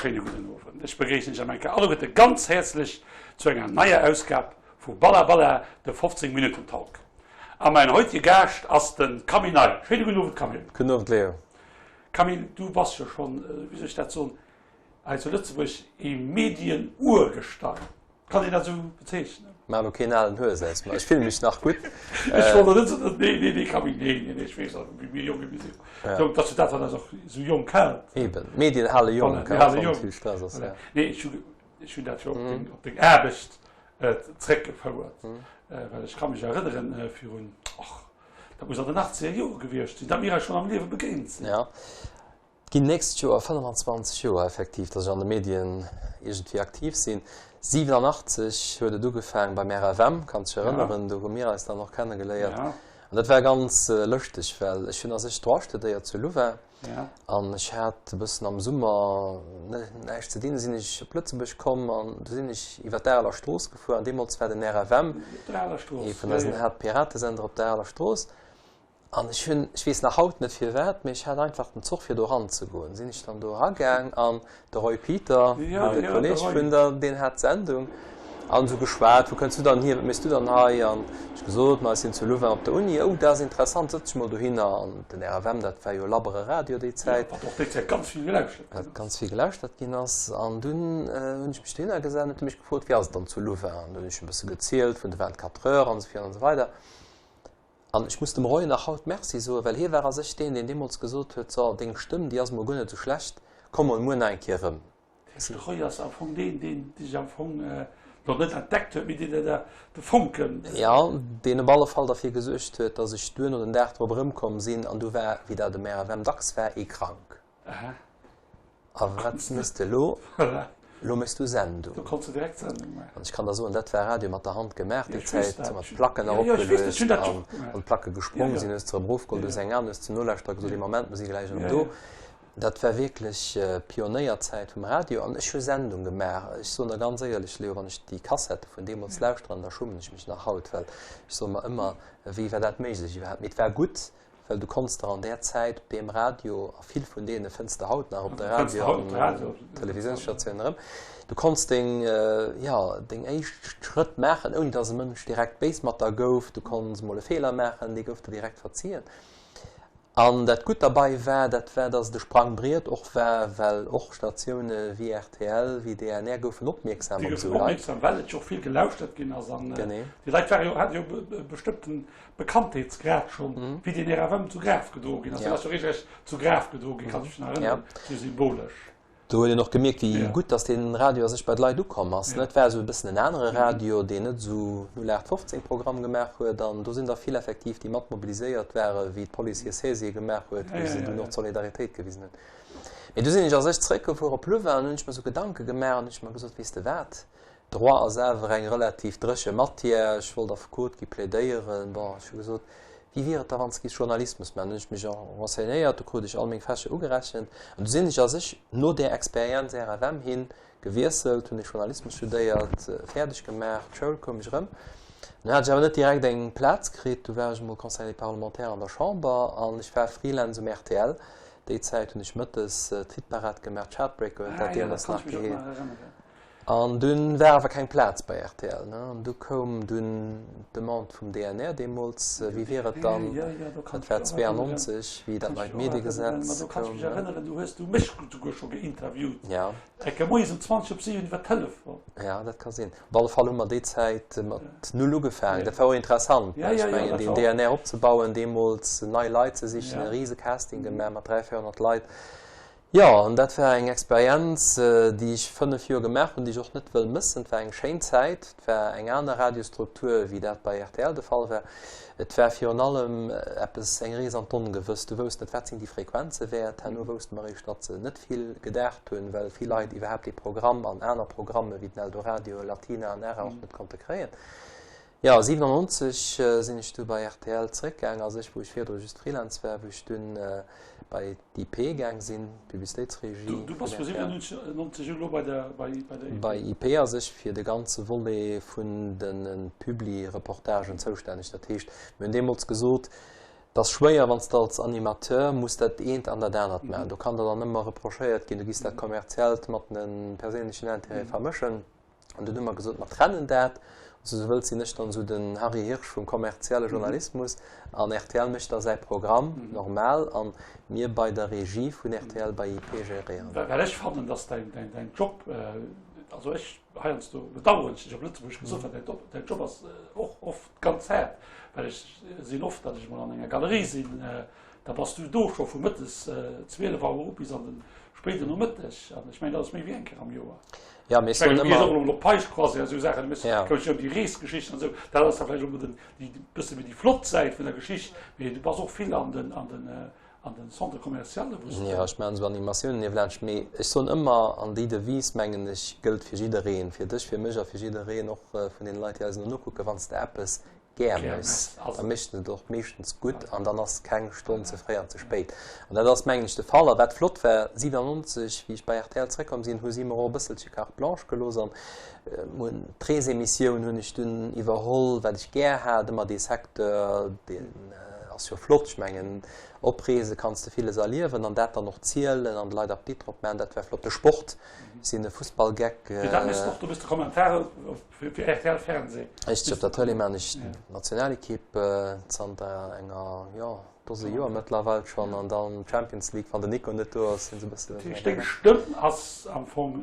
wonnerschéine gudden Owend. Ech begréissen Iech am Enke alleguerte ganz häerzlech zu enger neier Ausgab vu Balla Balla, de 15 Minutten Talk. A mäin heutige Gaascht ass de Camille Ney. Schéine gudden Owend, Camille. Gudden Owend, Leo. Camille, du bass jo schonn, wéi soll ech dat soen, hei zu Lëtzebuerg ee Medien-Urgestein. Kann een dat esou bezeechnen? Maach elo keen alen Hues aus mer, ech fillen mech nach gutt. Ech wollt der net soen, nee, nee, nee, Camille, nee, nee, nee, ech weess, wéi mir jonk gi sinn, donc, dass du dat, wat eis och esou jonk hält. Eben, d'Medien hale jonk, och wann vill Stress ass, ja. Nee, ech hu, ech hunn dat jo op deng, op deng Aarbecht zréckgefouert, well ech ka mech erënneren, virun, och, dat muss an den achtzeger Jore gewiescht sinn, datt mir eis schonn am Liewe begéint sinn. Ja. Et ginn d'nächst Joer 25 Joer effektiv, datt ech an de Medien iergendwéi aktiv sinn. 87 huet et ugefaang beim RFM, kanns dech erënneren, do hu mir eis dann och kennegeléiert. An dat war ganz lëschteg, well ech hunn a sech Droit studéiert zu Louvain an ech hat e bëssen am Summer näischt ze dinn, du sinn ech op Lëtzebuerg komm an du sinn ech iwwer d'Areler Strooss gefuer an deemools war den RFM, ee vun eisen Haaptpiratesender op der Areler Strooss. An ech hunn, ech weess nach haut net firwat, mee ech hat einfach den Zoch fir do eranzegoen. Sinn ech dann do eragaang an de Roy Peter, e Kolleg vun der, deen hat d'Sendung, an esou geschwat, wou kënns du dann hier, wat méchs du dann hei? An ech gesot, ma ech sinn zu Louvain op der Uni. Oh, dat ass interessant, sëtz dech mol dohinner. An den RFM, dat war jo labbere Radio déi Zäit. Wat och déi Zäit ganz vill gelauschtert ginn ass. Wat ganz vill gelauschtert ginn ass. An dunn hunn ech mech dohinner gesat an huet e mech gefrot, wéi ass et dann zu Louvain? An dunn hunn ech e bësse gezielt vun de 24 Heures an esou virun an esou weider. An ech muss dem Roy nach haut Merci soen, well hie war a sech deen, deen deemools gesot huet, So, deng Stëmm, déi ass mol guer net esou schlecht, komm mol muer nach eng Kéier erëm. De Roy ass am Fong deen, deen dech am Fong lo net entdeckt huet, mee deen der da de Fonken. Jo, deen op alle Fall derfir gesuergt huet, datt ech duerno den Dag drop erëmkomm sinn an du war, wéi dat um RFM dacks war, ee krank. Aha. A wat méchs de elo? Voilà. Elo méchs du Sendung. Do konns de direkt Sendung maachen. An ech kann der soen, dat war Radio mat der Hand gemaach déi Zäit, hu mer d'Placken eropgeluecht an wann d'Placke gesprong sinn, hues de se erëm erofgeholl, du hues eng aner, hues zum Nolauschterer gesot, ee Moment, mir si gläich erëm do. Dat war wierklech Pionéierzäit vum Radio an ech hu Sendung gemaach. Ech soen der ganz éierlech, Leo, wann ech déi Kassette vun deemools lauschteren, da schummen ech mech nach haut, well ech soe mer ëmmer, wéi war dat méiglech iwwerhaapt? Mee et war gutt, Well du konns der an där Zäit op deem Radio, a vill vun deene fënns de haut nach op de Radio an Televisiounsstatiounen erëm, du konns deng, jo, deng éischt Schrëtt maachen, ouni datt e Mënsch direkt béis mat der gouf. Du konns emol e Feeler maachen, dee gouf der direkt verzien. An dat Gutt derbei war, dat war, datt et e Sprangbriet och war, well och Statioune wéi rtl, wéi DNR goufen opmierksam op esou Leit. Déi goufen opmierksam, well et jo och vill gelauschtert ginn ass. An déi Leit ware jo, hate jo e bestëmmten Bekanntheetsgrad schonn, wéi deen RFM zu Graf gedroe ginn ass. Deen ass jo regelrecht zu Graf gedroe ginn, kann ech mech nach erënneren, sou symbolesch. Do huet een och gemierkt, wéi gutt datt dee Radio a sech bei de Leit ukomm ass. Et war esou e bëssen en anere Radio, deen net esou 0815 Programm gemaach huet. An do sinn der vill effektiv, déi mat mobiliséiert waren, wéi d'Police hir Saisie gemaach huet, wou se dunn och d'Solidaritéit gewisen hunn. Mee du sinn ech a sech zeréckgefuer op Louvain an hunn ech mer esou Gedanke gemaach an hunn ech mer gesot, Weess de wat? Droit ass awer eng relativ dréche Matière. Ech wollt Affekot gi, plädéieren. Bon, ech hu gesot, wéi wier et da wann s de giffs Journalismus maachen? Dann hunn ech mech renseignéiert, du krut ech all meng Fächer ugerechent an du sinn ech a sech no där Experienz RFM hin gewiesselt, hunn ech Journalismus studéiert, fäerdeg gemaach, d'Schoul koum ech erëm. Dann hat ech awer net direkt eng Plaz kritt, du war ech emol Conseiller parlementaire an der Chamber an ech war Freelance um rtl. Déi Zäit hunn ech mëttes d'Hitparad gemaach, Chartbreaker huet dat deemools nach geheescht. An dunn war awer keng Plaz bei rtl, ne? An du koum dunn d'Demande vum DNR deemools, wéi wier et dann, dat war 92, wéi dat neit Mediegesetz koum. Do kann ech mech erënneren, du hues du mech souguer scho geinterviewt, eng Kéier moies um 20 op 7 iwwer Telefon. Jo, dat ka sinn. Op alle Fall hu mer déi Zäit mat null ugefaangen. Dat war och interessant, ne? Ech mengen, deen DNR opzebauen deemools, nei Leit ze sichen, e rise Casting gemaach mat 300, 400 Leit. Jo, an dat war eng Experienz, déi ech 5 Joer gemaach hunn, déi ech och net wëll mëssen. Et war eng schéin Zäit, et war eng aner Radiosstruktur, wéi dat bei rtl de Fall war. Et war virun allem eppes, eng Rees an d'Ongewësst. Du wousst net, wat sinn déi Frequenze wäert. Herno wousste mer eréischt, datt se net vill gedaacht hunn, well vill Leit iwwerhaapt dee Programm an aner Programme wéi den Eldoradio, Latina an Ara och net konnte kréien. Jo, 97 sinn ech du bei rtl zeréckgaang, a sech, wou ech virdru just Freelance war, wou ech dunn bei d'IP gaang sinn, d'Publicitéitsregie Du bass vu 97 u lo bei der bei der IP? Bei IP a sech fir de ganze Volet vun de Publi-Reportagen zoustänneg. Dat heescht, mir hunn deemools gesot, Et ass schwéier, wann s de als Animateur muss dat eent an dat anert maachen. Do kann der dann ëmmer reprochéiert ginn, du giss dat Kommerziellt mat de perséinlechen Intérêtë vermëschen. An dunn hu mer gesot, mer trennen dat. Wann s du esou wëlls, sinn ech dann esou den Harry Hirsch vum kommerzielle Journalismus an rtl mécht da säi Programm normal a mir bei der Regie vun rtl bei IP geréieren. Well ech fannen, dass däin Job, also ech heiansdo bedaueren ech dech op Lëtzebuergesch gesot, well däin Job ass och oft ganz haart, well ech sinn oft, datt ech emol an enger Galerie sinn, da bass du do scho vu mëttes 12 Auer u bis an de spéiden Nomëtteg. An ech mengen, dat ass méi wéi eng Kéier am Joer. Ja, mee ech soen ëmmer. Du gees och emol op Peich-Croisière, esou Saachen, du méchs, koum ech ëm déi Reesgeschichten an esou, dat ass da vläicht och emol den, déi bësse méi déi flott Säit vun der Geschicht, mee du bass och vill an den, an den, An den Centre commerciale wou se. Jo, ech maachen esou Animatiounen niewelaanscht, mee ech soen ëmmer, an déi Devise, mengen ech, gëllt fir jiddereen, fir dech, fir mech a fir jiddereen, och vun deene Leit, déi eis elo nokucken, Wann s de eppes gär méchs, da méchs de et och meeschtens gutt an dann ass keng Stonn ze fréi an ze spéit. An dat ass, mengen ech, de Fall. A wat flott war, 97, wéi ech bei rtl zréckkomm sinn, hu si mer och e bësselche Carte blanche gelooss an d'Reesemissioun hunn ech dunn iwwerholl, wat ech gär hat, ëmmer dee Secteur, deen ass jo flott, ech mengen op Reese kanns de villes erliewen an dat dann och zielen an de Leit Appetit drop maachen, dat war flott. De Sport, ech sinn e Fussballgeck. Fir dat méchs de och, do bist de Kommentar fir rtl Fernseh. Richteg, op der Tëlee maan ech d'Nationalequipe zanter enger, jo, Dose Joer mëttlerweil schonn an dann Champions League, wann den Nico net do ass, sinn se e bëssen. Dat heescht, deng Stëmm ass am Fong,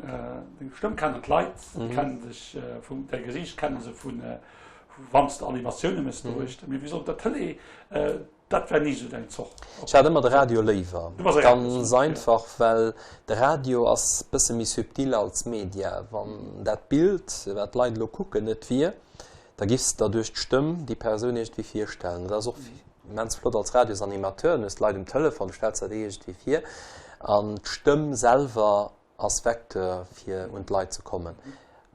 deng Stëmm kennen d'Leit, kennen dech vum, däi Gesiicht kenne se vun, wann s de Animatioune méchs doruechter. Mee wéi gesot, op der Tëlee, dat war ni esou däin Zoch. Ech hat ëmmer de Radio léiwer. Ganz einfach, well de Radio ass bësse méi subtil als Media. Wann dat Bild, wat d'Leit elo kucken, net wier, Da giffs de der duerch d'Stëmm déi Persoun iergendwéi virstellen. Dat ass och immens flott als Radiosanimateur, du hues d'Leit um Telefon, du stells der déi iergendwéi vir an d'Stëmm selwer ass Vecteur fir un d'Leit ze kommen.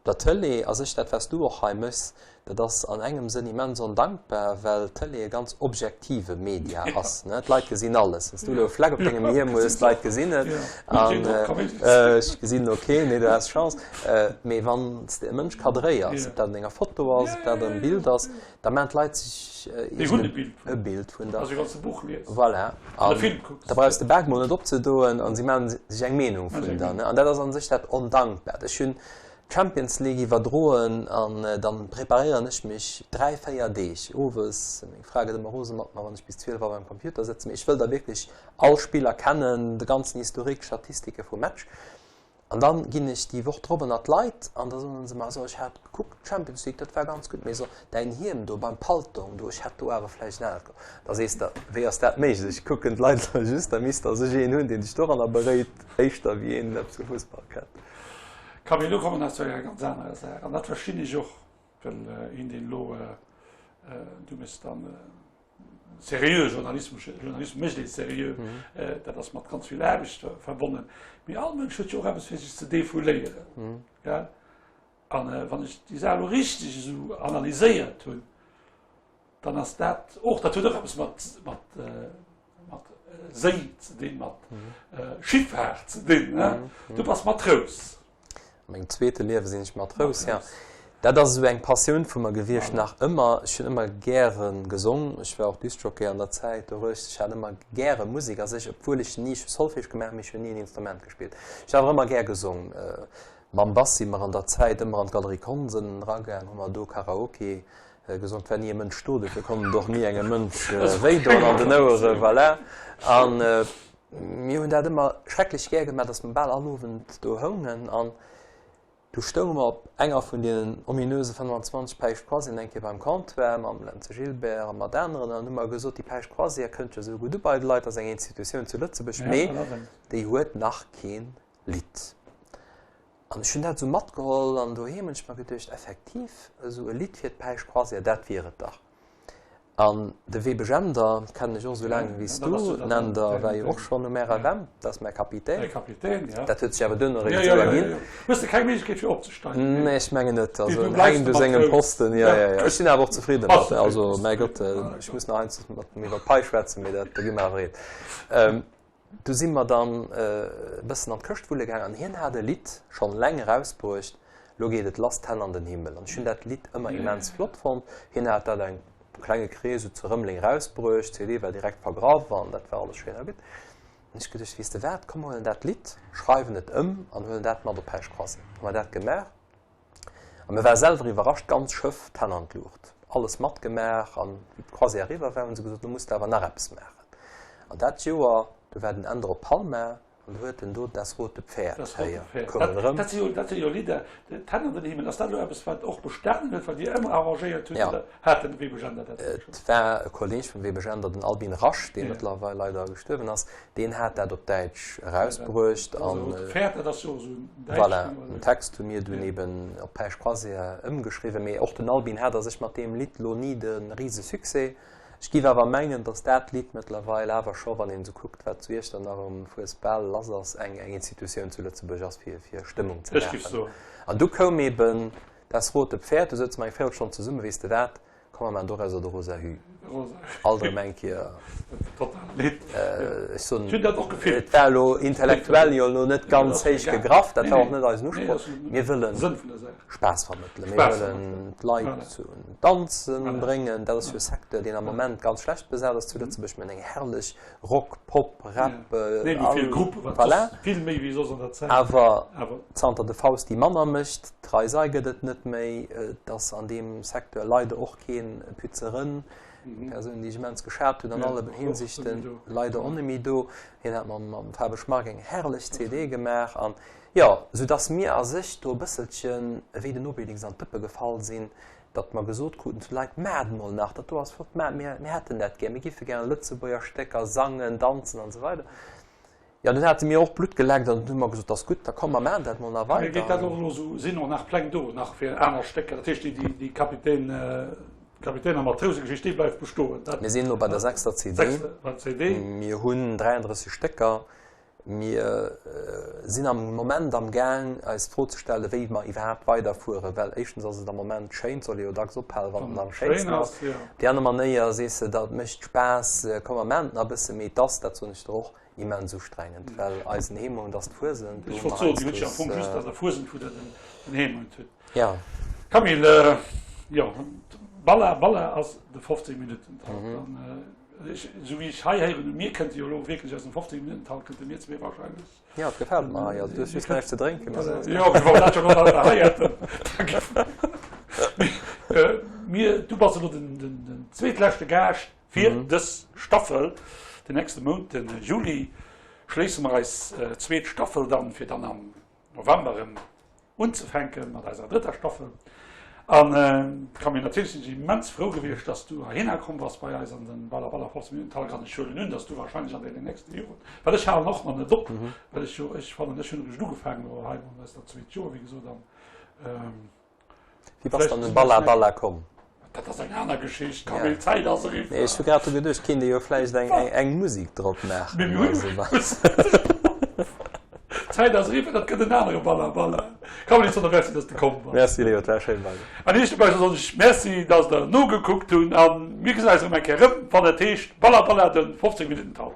Op der Tëlee a sech, dat wat s du och hei méchs, dat ass an engem Sënn immens ondankbar, well d'Tëlee e ganz objektive Media ass. D'Leit gesinn alles. Wann s du elo e Fleck op dengem Hiem hues, d'Leit gesinn et an ech gesinn elo keen, nee du has Chance. Mee wann s de e Mënsch kadréiers, ob dat an enger Foto ass, ob dat am Bild ass, da maachen d'Leit sech e Bild vun der. Voilà. An da brauchs de bal mol net opzedoen an si maachen sech eng Meenung vun der. An dat ass an sech dat Ondankbart. Ech hunn d'Champions League iwwerdroen an dann preparéieren ech mech 3, 4 Deeg owes. Meng Fra gëtt ëmmer rose mat mer, wann ech bis 12 Auer beim Computer sëtzen. Mee ech wëll da wierklech all Spiller kennen, de ganzen Historique, Statistike vum Match. An dann ginn ech déi Woch drop ënnert d'Leit an da soen se mer, also ech hat gekuckt, d'Champions League, dat war ganz gutt, mee so däin Hiem do beim Paltong do, ech hätt do awer vläicht en anert geholl. Da sees de, wéi ass dat méiglech? Kucken d'Leit elo just, da misst der sech een hunn, deen dech doranner beréit, éischter wéi een deen eppes vu Fussball kennt. Camille, elo komme mer zu enger ganz anerer Saach an dat verstinn ech och, well een deen elo, du méchs dann, Seriö Journalismus, Journalismus mécht ee seriö, dat ass mat ganz vill Aarbecht verbonnen. Mee all Mënsch huet jo och eppes fir sech ze defouléieren. Gell? An wann ech déi Saach elo richteg esou analyséiert hunn, dann ass dat och, dat huet och eppes mat, mat, mat Séi ze dinn, mat Schiffaart ze dinn. Du bass Matrous. A mengem zweete Liewe sinn ech Matrous, ja. Dat ass esou eng Passioun vu mer gewiescht, nach ëmmer. Ech hunn ëmmer gäre gesong. Ech war och Discjockey an der Zäit doruecht. Ech hat ëmmer gäre Musek a sech, obwuel ech ni, ech hu Solfège gemaach, mee ech hunn ni en Instrument gespillt. Ech hat awer ëmmer gär gesong. Mam Bass si mer an der Zäit ëmmer an d'Galerie Konsem eragaang, hu mer do Karaoke gesong. Et war ni e Mënsch do, dofir konnt et och ni engem Mënsch wéidoen an den Ouere, voilà. An Mir hunn dat ëmmer schrecklech gär gemaach, dass mer bal all Owend do houngen an du stounge mer op enger vun deenen ominöse 25 Päischt Croisièren eng Kéier beim Comptoir mam Lentze Gilbert a mat aneren an hu mer gesot, déi Päischt Croisière kënnt jo esou gutt u bei de Leit, ass eng Institutioun zu Lëtzebuerg, mee déi huet nach keen Lidd. An ech hunn dat esou matgeholl an doheem hunn ech mer geduecht, effektiv, esou e Lidd fir d'Päischt Croisière, dat wier et dach. An de Webe Gender kennen ech och esou laang wéi s du. Den Änder war jo och schonn um RFM, dat ass mäi Kapitän. Dat huet sech awer duerno eréischt esou erginn. Hues de keng Méiglechkeet fir opzesteigen? Nee, ech mengen net. Also en hänkt u sengem Posten. Jo, jo, jo. Ech sinn awer och zefridde mat. Also mäi Gott, ech muss nach heiansdo mat em iwwer d'Pai schwätzen, mee dat, do gi mer awer eens. Du si mer dann e bëssen an d'Këscht wulle gaangen an hien hat e Lidd schonn eleng erausbruecht, Lo geet et lass, d'Hänn an den Himmel. An ech hunn dat Lidd ëmmer immens flott fonnt. Hien hat dat eng. klenge Krees esou zu Rëmeleng erausbruecht. D'CD war direkt vergraff an dat war alles schéin a gutt. Hunn ech geduecht, weess de wat, komm mer huelen dat Lidd, schreiwen et ëm an huelen dat mat op Päisch-Croisée. Hu mer dat gemaach a mir ware selwer iwwerrascht, d'ganz Schëff, d'Hänn an d'Luucht, alles matgemaach an wéi d'Croisée eriwwer war, hu se gesot, lo muss de awer nach eppes maachen. An dat Joer, do war den Änder op Palma An du huet en do Das rote Pferd Das rote héiert. Pferd. Koum en erëm. Dat si jo, dat si jo Lidder. D'Hänn an den Himmel, ass dat elo eppes, wat och bestanen huet, wat Dir ëmmer arrangéiert hutt, Ja. oder hat den Webesch Änder dat Et schonn? war e Kolleeg vum Webesch Änder, den Albin Rasch, dee Ja. mëttlerweil leider gestuerwen ass, deen hat dat op Däitsch erausbruecht. Das An rote Pferd, dat ass jo esou en däitsch voilà, Ding, oder? den Text hu mir dunn Ja. eben op Päisch Croisière ëmgeschriwwen. Mee och den Albin hat a sech mat deem Lidd lo ni de Risesuccès. Ech giff awer mengen, dass dat Lidd mëttlerweil awer scho, wann een esou kuckt, wat zu Iechternach um Fuesbal lass ass, eng eng Institutioun zu Lëtzebuerg ass, fir fir Stëmmung ze Ech giff maachen. soen. An du koum eben Das rote Pferd, du souze mer eng Véierelstonn zesummen, Weess de wat, komm mer maachen dorauser de Rosa Hü. Rosa Hü. Alt erëm eng Kéier. Total Lidd. Ech soen, Ech hunn dat och gefillt. et war elo intellektuell jo elo net ganz héich gegraff, dat Nee, war och nee. net eisen Nee, Usproch. dat ass den Mir wëllen Sënn vun der Saach. Spaass vermëttelen. Mir Spaass wëllen vermëttelen. d'Leit Voilà. zum Danzen Voilà. bréngen. Dat ass jo e Secteur, deen am Moment ganz schlecht besat ass zu Lëtzebuerg. Mir hunn eng herrlech Rock, Pop, Rap, Ja. Nee, wéi vill all, Gruppen, wat voilà. soss, vill méi wéi soss an der Zäit. Awer Awer. zanter de Fausti manner mécht, d'Reisei gëtt et net méi, et ass an deem Secteur leider och kee Pütze Rën, eng Persoun, déi ech immens geschat hunn an Ja, alle och net méi Hinsichten, do. leider och net méi do. Hien hat mam, mam Fabesch Marc eng herrlech CD gemaach an Jo, sou dass mir a sech do e bësselchen ewéi den Obelix an d'Dëppe gefall sinn, datt mer gesot kruten zu de Leit, Maacht emol nach, dat do ass flott, maacht, mir, mir hätten dat gär, mir giffe gären Lëtzebuerger Stécker sangen, danzen an esou weider. Jo, dunn hate mir och Blutt geleckt an dunn hu mer gesot, 't ass gutt, da komm, mer maachen dat emol nach Mee geet dat weider. och elo esou, sinn och nach Pläng do nach fir aner Stécker? Dat heescht, déi, déi, déi Kapitän, Kapitän a Matrousegeschicht, déi bleift bestoen? Dat. Mir sinn elo bei der sechster CD. Sechster CD. Mir hunn 33 Stécker. Mir sinn am Moment am Gaang, eis d'Fro ze stellen, wéi mer iwwerhaapt weiderfueren, well éischtens ass et am Moment schéin, et soll ee jo dacks ophalen, wann et am schéinsten ass. Op déi aner Manéier sees de, dat mécht Spaass, komm mer maachen et nach e bësse méi. Et ass, dat soen ech der och, immens ustrengend, well eisen Heemount ass d'Fuesent. Ech wollt soen, Dir hutt jo am Fong just an der Fuesent, wou Der den Heemount hutt. Jo. Camille, jo, Balla Balla ass de 15 Minutten-Talk. Esou wéi ech hei héieren hunn, mir kënnte jo elo wierklech aus dem 15 Minutten Talk kënnte mir zwee wahrscheinlech. Jo, et gefält mer hei. Also du hues just näischt ze drénken. Jo, wa mer dat schon nach hei hätten. Mir, du bass elo den, den, den zweetleschte Gaascht fir mhm. dës Staffel. Den nächste Mount, den Juli, schléisse mer eis äh, zweet Staffel dann, fir dann am November erëm unzefänke mat eiser drëtter Staffel. An Camille, natierlech sinn ech immens frou gewiescht, dass du heihinner komm bass bei eis an den Balla Balla 15 Minuten Talk an ech huelen un, dass du wahrscheinlech an deenen nächste Joren, well ech halen och nach net op, well ech jo, ech fannen, ech hunn eréischt ugefaangen elo hei mat eis dat zweet Joer, wéi gesot, an Wéi bass de an den Balla Balla komm? Dat ass eng aner Geschicht, Camille, d'Zäit ass eriwwer. Nee, ech hu grad dru geduecht, kéint ee jo vläicht eng, eng, eng Musik drop maachen. Mee mir hunn jo D'Zäit ass eriwwer, dat gëtt en anere Balla Balla. Camille, ech soen der Merci, dass de komm bass. Merci Léo, et war schéin bei dir. An iech dobausse soen ech Merci, dass der nogekuckt hunn a mir gesinn eis erëm eng Kéier erëm, wann et heescht Balla Balla, de 15 Minutten Talk.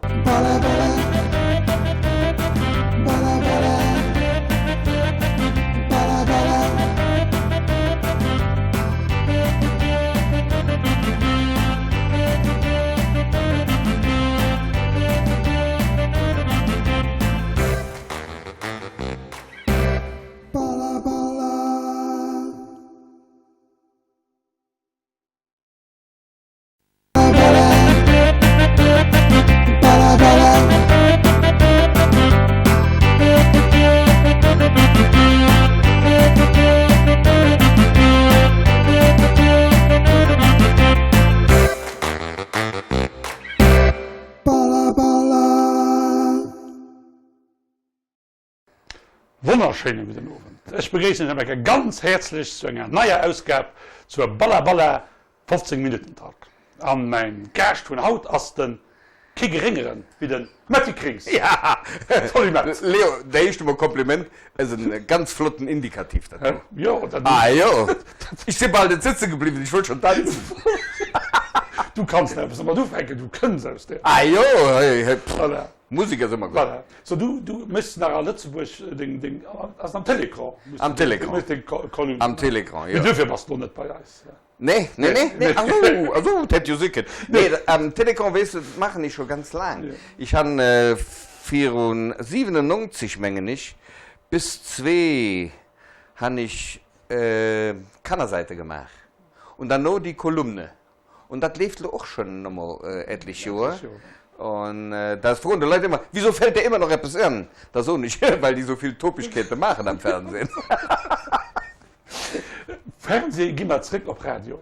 Wonnerschéine gudden Owend. Ech begréissen Iech eng Kéier ganz häerzlech zu enger neier Ausgab zur Balla Balla 15 Minuten Talk. An mäin Gaascht vun haut ass de kee geréngeren wéi de Metty Krings. Ja! Salut Mett! Leo, der éischt emol Kompliment, es en ganz flotten Indikativ dat do. Jo, dat. Ah jo! Ech si bal net sëtze gebliwwen, ech wollt schon tanzen. Du kanns nach eppes domat ufänken, du kënns aus där. Ah jo, hei, hei, pff. Voilà. Musek ass ëmmer gutt. Voilà. So, du, du méchs nach a Lëtzebuerg deng, deng, ass et am Télécran? Am Télécran. Du méchs deng Kolumn. Am Télécran, jo. Mee duerfir bass du lo net bei eis. Nee, nee, nee, nee, ach sou, ach sou, dat hätt jo si kënnen. Nee, am Télécran, weess de, dat maachen ech scho ganz laang. Ech han virun 97, mengen ech, bis zwee han ech Kannersäite gemaach und derno déi Kolumne. Und dat leeft elo och schonn emol etlech Joer. Und da froen de Leit ëmmer, Wieso fällt dir immer noch eppes an? Da soen ech, Well déi esou vill Topegkeete maachen am Fernsehen. Fernseh, gi mer zréck op Radio.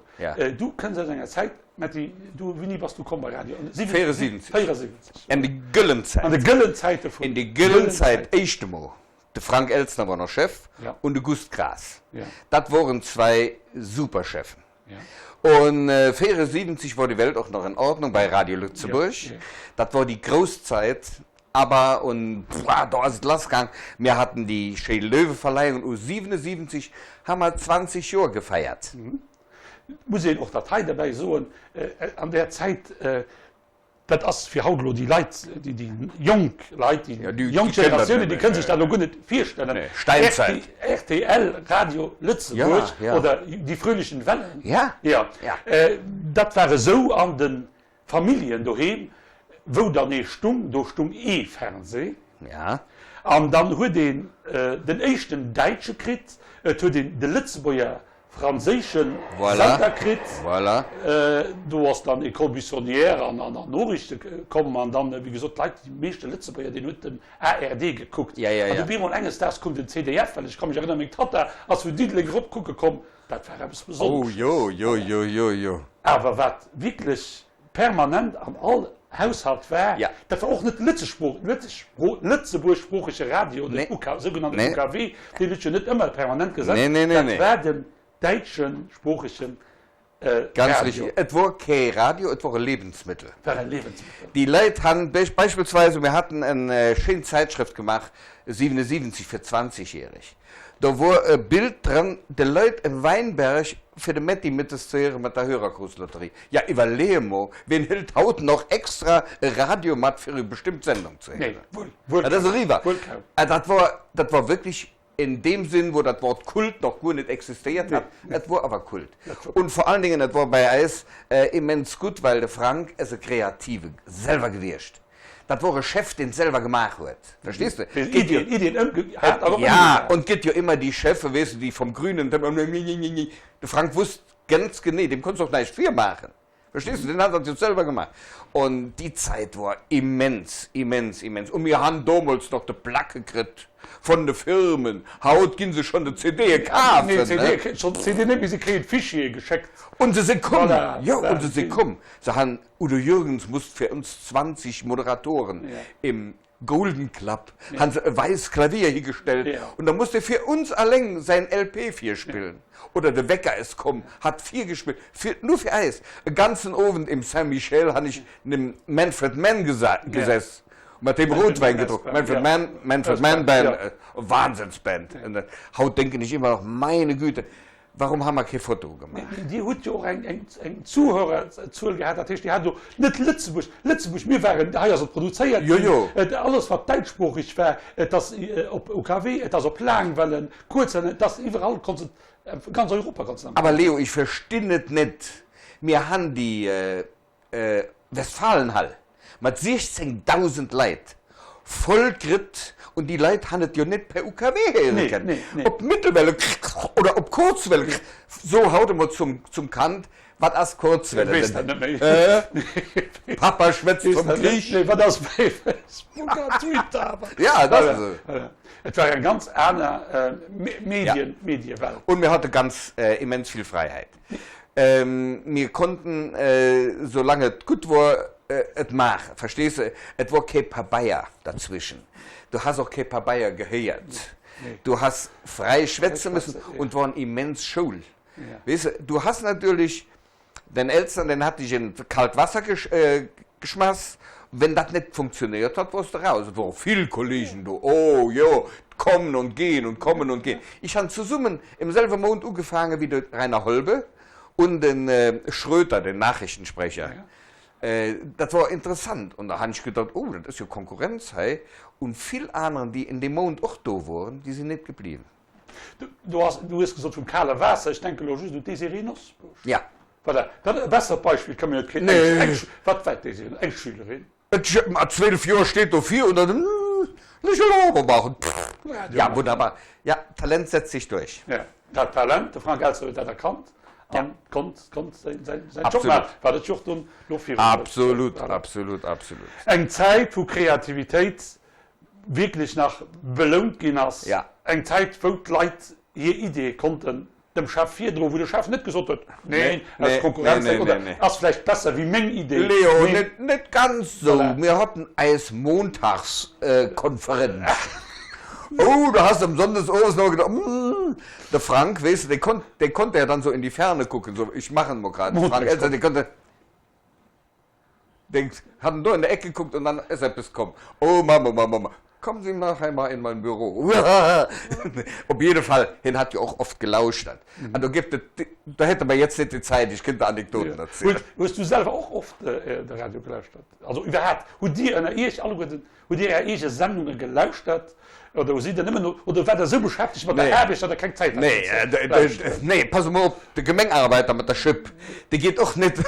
Du kënns aus enger Zäit, Metty, du, wéini bass du komm bei Radio? 74. 74. An de gëllen Zäiten. An de gëllen Zäite vun. In de gëllen Zäit, éischt emol De Frank Elstner wor nach Chef und de Gust Graas. Dat woren zwei super Chefen. Und 74 wor die Welt och nach in Ordnung bei Radio Lëtzebuerg. Dat wor déi grouss Zait, ABBA und pfua, do ass et lass gaang. Mir haten déi schéi Löweverleihung und 77 ha mer 20 Joer gefeiert. Muss een och dat hei derbäi soen, an där Zäit, Dat ass fir haut elo déi Leit, déi jonk Leit, déi jonk Generatiounen, déi kënne sech dat elo guer net virstellen. Rtl, Radio Lëtzebuerg oder Die fröhlichen Wellen, jo, dat war esou an de Familljen doheem, wou dann ee stung, do stung ee Fernseh. An dann huet een den éischten Däitsche kritt, et huet een de Lëtzebuerger franséische Sender kritt. Do ass dann École buissonnière an an Noriichte komm. An dann, wéi gesot, d'Leit, déi meeschte Lëtzebuerger, deen huet den ARD gekuckt. An du bemol enges Daags koum den CDF, well ech ka mech erënneren, meng Tatta ass vun Diddeleng erop kucke komm, dat war eppes Besonnesches. Awer wat wierklech permanent an all Haushalt war, dat war och net de lëtzebuergsproochege Radio, den UK, sougenannten UKW, deen huet jo net ëmmer permanent gesat, dat war den däitschesproochege Radio. Ganz richtig. Et wor kee Radio, et wor e Lebensmittel. War e Lebensmittel. Déi Leit han beispillsweise, mir haten en schéin Zäitschrëft gemaach, 77 fir zwanzigjähreg, Do wor e Bild dran, de Leit e Weinberg fir de Metti mëttes ze héieren mat der Hörergrußlotterie. Ja iwwerlee emol, ween hëlt haut noch extra e Radio mat fir e bestimmt Sendung ze Nee, héieren? wuel, wuel Dat ass kaum, eriwwer. wuel kaum. A dat wor, dat wor wierklech in deem Sinn, wou dat Wort Kult noch guer net existéiert Nee, hat. nee. Et wor awer Kult. Dat wor Und vor allen Dingen, et wor bei eis immens gutt, well de Frank ass e Kreative selwer gewiescht. Dat wor e Chef, deen et selwer gemaach huet, verstees de? Deen Iddien, Iddien ëmge hat an och Ja, ëmgesat. und et gëtt jo ëmmer déi Cheffen, weess de, déi vom grünen Tëppel, de Frank wusst ganz genee, deem konns de och näischt virmaachen, verstees de, deen hat dat jo selwer gemaach. Und déi Zäit wor immens, immens, immens. Und mir han domols nach de Placke kritt von de Firmen, haut ginn se schonn de CDe kafen, Nee, ne? CDe kréien schonn, CD net méi, se kréien d'Fichiere geschéckt. Und se si komm, Voilà, jo, voilà. und se si komm, se han Udo Jürgens musst fir uns 20 Moderatoren im Golden Club, han se e weiss Klavier higestellt und da musst e fir uns alleng säin LP virspillen. Oder de Wecker es komm, hat virgespillt, fir, nur fir eis. E ganzen Owend im Saint Michel han ech nem Manfred Mann gesess, mat deem Rotwein gedronk. Manfred Mann, Manfred Mann Band, Wahnsinnsband. Haut denken ech immer noch, meine Güte, Warum ha mer kee Foto gemaach? Dir hutt jo och eng Zuhörerzuel gehat, dat heescht, Dir hat jo net Lëtzebuerg, Lëtzebuerg, mir waren, hei ass et produzéiert ginn, alles wat däitschsproocheg war, et ass op UKW, et ass op Laangwellen, Kuerzwellen, et ass iwwerall, konnt et, ganz Europa konnt et. Awer Leo, ech verstinn et net, mir han déi Westfalenhall mat 16.000 Leit voll kritt und déi Leit han et jo net per UKW héiere kennen, op Mittelwelle oder op Kurzwelle. So haut emol zum Kand, wat ass Kurzwelle denn? Papa schwätzt vom Krich. Ja, dat ass esou. Et war eng ganz aner Mediewelt. Und mir hate ganz immens vill Fräiheit. Mir konnten, soulaang et gutt wor, et maachen, verstees de? Et wor kee Pabeier derzwischen. Du has och kee Pabeier gehéiert. Du has fräi schwätze müssen und et wor en immens Schoul, weess de. Du has natierlech den Elstner, deen hat dech en kalt Wasser geschmass. Wenn dat net funktionéiert hat, wors de raus. Et wore vill Kollegen do, oh jo, kommen und gehen und kommen und gehen. Ich han zesummen im selwe Mount ugefaange wéi de Rainer Holbe. Un den Schröter, den Nachrichtensprecher. Dat wor interessant. Un da han ech gedacht, oh, dat ass jo Konkurrenz hei. Un vill aneren, déi in deem Mount och do woren, déi sinn net gebliwwen. Du has, du hues gesot vum kale Waasser, ech denke lo just un d'Désirée Nosbusch. Ja. Voilà, dat e bessert Beispill ka mir net kréien. Nee. Eng, wat war d'Désirée? Eng Schülerin. Et, mat 12 Joer steet do vir un dann, Ech wëll och emol maachen. Ja, wunnerbar. Ja, Talent setzt sich durch. Ja, dat Talent, de Frank Elster huet dat erkannt an konnt, konnt säin, säin, säin Job maachen, wat et jo och dunn lo virun huet. Absolut, absolut, absolut. Eng Zäit, wou Kreativitéit wierklech nach belount ginn ass, eng Zäit, wou d'Leit hir Ideeë konnten dem Chef virdroen, wou de Chef net gesot huet, neen, aus Konkurrenz oder ass vläicht besser wéi meng Idee. Leo, net ganz esou. Mir haten eis Montagskonferenz. Oh, du hast am Sonndes owes nach gedacht, hm, de Frank, weess de, dee konnt, dee konnte ja dann so in die Ferne kucken, so, ich mach en mol grad, Frank Elster, dee konnte. Denkt, hat en do an der Eck gekuckt und dann ass eppes komm, Oh Mamm, oh Mamm, oh Mamm, kommen Sie nachher mal in mein Büro. Op jidde Fall, hien hat jo och oft gelauschtert. An do gëtt et, do hätte mer jetzt net déi Zäit, ech kënnt der Anekdoten erzielen. Hues du selwer och oft de Radio gelauschtert? Also iwwerhaapt, hutt Dir ënner Iech alleguerten, hutt Dir Är eege Sendunge gelauschtert oder sidd Der nëmmen, oder waart Der esou beschäftegt mat der Aarbecht, datt Der keng Zäit hat fir ze lauschteren? Nee, pass emol op, de Gemengaarbeiter mat der Schëpp, dee geet och net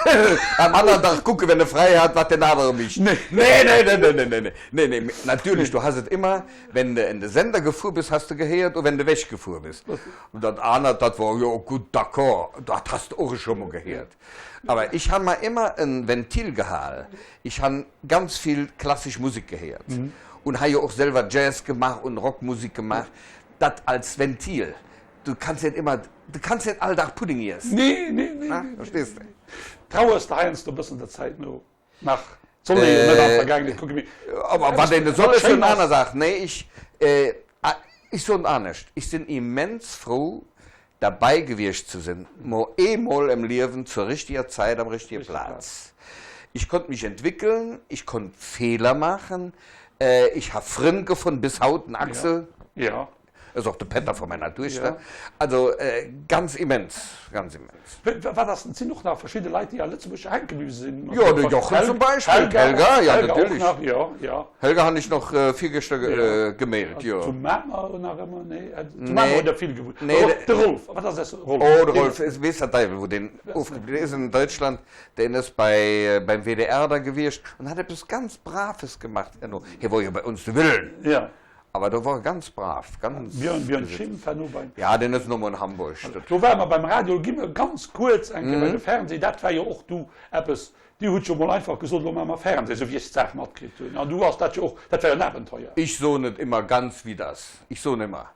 am aneren Dag kucken, wenn e fräi hat, wat deen anere mécht. Nee, nee, nee, nee, nee, nee, nee, nee, natierlech, du has et ëmmer, wenn de en de Sender gefuer bist, has de gehéiert, oder wenn de wech gefuer bist. Und dat anert, dat wor, jo gutt, d'accord, dat has de och scho mol gehéiert. Awer ech han mer ëmmer en Ventil gehal, ech han ganz vill klassesch Musek gehéiert und ha jo och selwer Jazz gemaach und Rockmusik gemaach, dat als Ventil. Du kanns net ëmmer, du kanns net all Dag Pudding iessen. Nee, nee, nee, nee. Verstees de? Trauers de heiansdo e bëssen der Zäit no? Nach? Soll ee jo net an d'Vergaangenheet kucken, mee. Awer wat een soll, ass jo eng aner Saach. Nee, ech, ech soen anescht, ech sinn immens frou, Derbei gewiescht ze sinn, mo eemol em Liewen zur richtiger Zeit am richtige Platz. Ich konnt mich entwickeln, ich konnt Fehler machen, ich ha Frënn gefonnt, bis haut, den Axel ass och de Pätter vu meiner Duechter, also ganz immens, ganz immens. Wat ass, et sinn och nach verschidde Leit, déi a Lëtzebuerg hänke bliwwe sinn. Jo, de Jochen zum Beispill, d'Helga, jo natierlech. Helga och nach, jo, jo. Helga han ech noch virgëschter gemailt, jo. Zu Mamer nach ëmmer? Nee, zu Mamer huet der vill gewunnt. Nee, de Rolf, wat ass aus Rolf? Oh, de Rolf, weess der Deiwel wou deen ofgebliwwen ass, in Deutschland, deen ass bei beim WDR da gewiescht an hat eppes ganz Braves gemacht herno. Hie wor jo bei uns de Wëllen. Ja. Awer do wor e ganz brav, ganz. Björn, Björn Schimpf war no beim. Ja, deen ass no an Hamburg. Do ware mer beim Radio, gi mer ganz kuerz eng Kéier bei de Fernseh, dat war jo och du eppes, Dir hutt jo mol einfach gesot, elo maache mer Fernseh, esou wéi ech d'Saach matkritt hunn. An du ass dat jo och, dat war jo en Abenteuer. Ich soen et immer ganz wie et ass. Ich soen immer,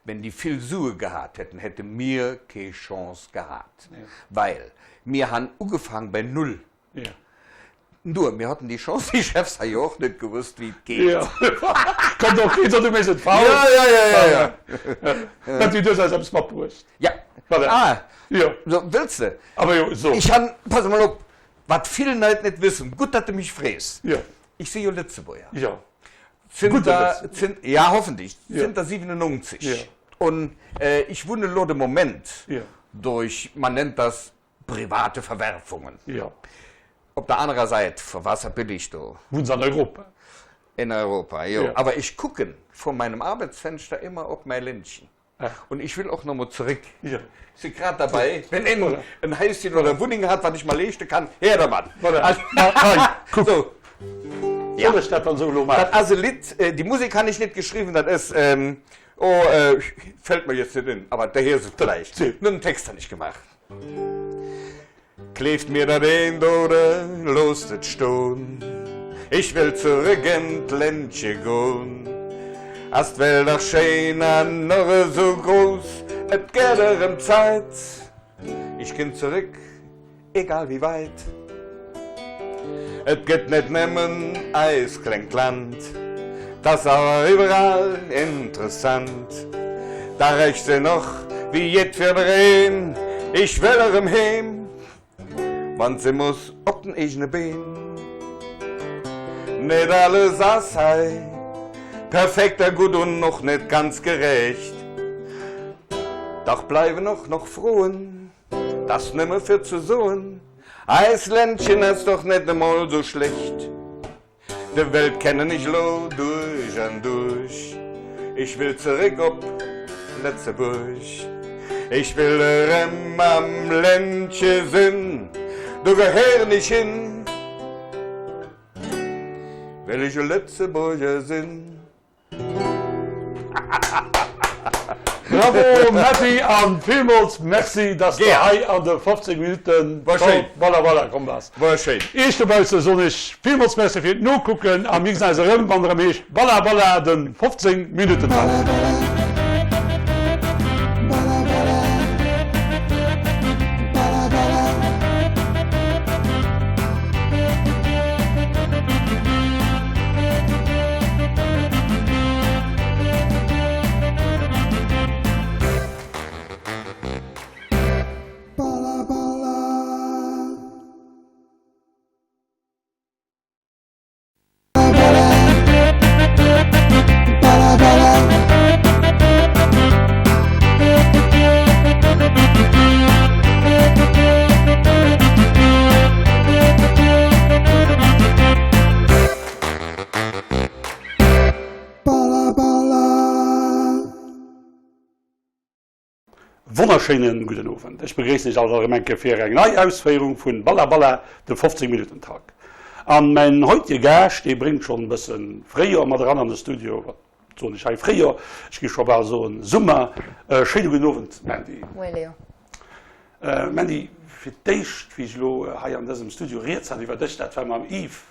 wenn die vill Sue gehat hätten, hätte mir kee Chance gehat, well mir han ugefaang bei null. Nur, mir hatten die Chance, die Chefs ha jo och net gewusst wéi et geet. Konnt och keen soen, du méchs et falsch. Ja, ja, ja, ja, ja. Dat du hues eis eppes matbruecht. Ja. Voilà. Ah, Jo. so, wëlls de? Awer jo, so. Ich han, pass emol op, Wat vill Leit net wëssen, gutt datt de mech frees, Jo. ech si jo Lëtzebuerger. Jo. Gudde Zënter, Lëtzebuerger. zënt, ja hoffentlich, Jo. zënter 97. Jo. Und ich wunne lo de Moment Jo. durch, man nennt das private Verwerfungen. Jo. Op der anerer Säit, vor Wasser bin ich do? Wunns an Europa. In Europa, jo. Jo. Aber ich kucken vor meinem Arbeitsfenster immer op mäi Ländchen. Und ich will och nach mol zeréck. Jo. Si grad derbäi. Wenn een en Häischen oder eng Wunneng hat, wat ech mer leeschte kann, her dermat. Voilà. Hei, kuck. So. Ja. Soll ech dat dann esou elo maachen? Dat ass e Lidd, déi Musek han ech net geschriwwen, dat ass, oh, fällt mer jetzt net en, awer de héiers et gläich. Nur den Text han ech gemaach. Kleeft mir dat eent oder loosst et stoen, ich wëll zurück in d'Ländche goen. Ass d'Welt dach schéin an och esou grouss, et gëtt erëm Zäit, ich ginn zurück, egal wéi weit. Et gëtt net nëmmen eis klengt Land, 't ass awer iwwerall interessant. Da rächt se och wéi jiddwereen, Ich wëll erëm heem, wann se muss op den eegene Been. Net alles ass hei perfekt a gutt un och net ganz gerecht, dach bleiwen och noch Froen. Dass nëmme fir ze soen, Eis Ländchen ass doch net emol sou schlecht. De Welt kennen ech lo duerch an duerch, ech will zeréck op Lëtzebuerg. Ech will erëm am Ländche sinn, do gehéieren ech hin, well ech e Lëtzebuerger sinn. Bravo Metty an villmools Merci dass de hei an de 15 Minuten Balla Balla komm bass. War schéin. Iech dobausse soen ech villmools Merci fir d'Nokucken a mir gesinn eis erëm wann et erëm heescht Balla Balla den 15 Minuten Talk. Wonnerschéinen gudden Owend. Ech begréissen iech all erëm eng Kéier fir eng nei Ausféierung vun Balla Balla, de 15 Minuten Talk. An mäin heutige Gaascht, dee bréngt schonn e bëssen Fréijoer mat eran an de Studio. Wat soen ech hei Fréijoer? Ech géif scho bal soen Summer. Schéine gudden Owend, Mandy. Moie Léo. Mandy, fir d'éischt, wéi ech elo hei an dësem Studio rieds hat iwwer dech, dat war mam Yves.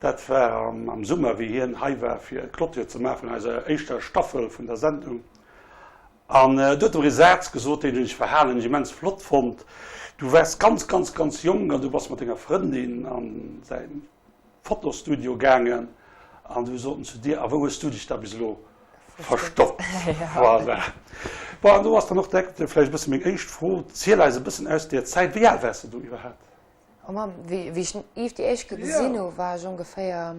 Dat war am Summer, wéi hien hei war, fir d'Clôture ze maachen vun eiser éischter Staffel vun der Sendung. An do huet e mer ee Saz gesot, deen hunn ech verhalen, ech immens flott fonnt. Du waars ganz, ganz, ganz jonk an du bass mat denger Frëndin a säi Fotostudio gaangen an du sot en zu dir, A wou hues du dech da bis elo verstoppt? Voilà. Bon, an do ass dann och direkt vläicht e bësse meng éischt Fro, Ziel eis e bëssen aus där Zäit. Wéi al waars de do iwwerhaapt? Oh Mamm, wéi ech den Yves déi éischt Kéier gesinn hu war ech ongeféier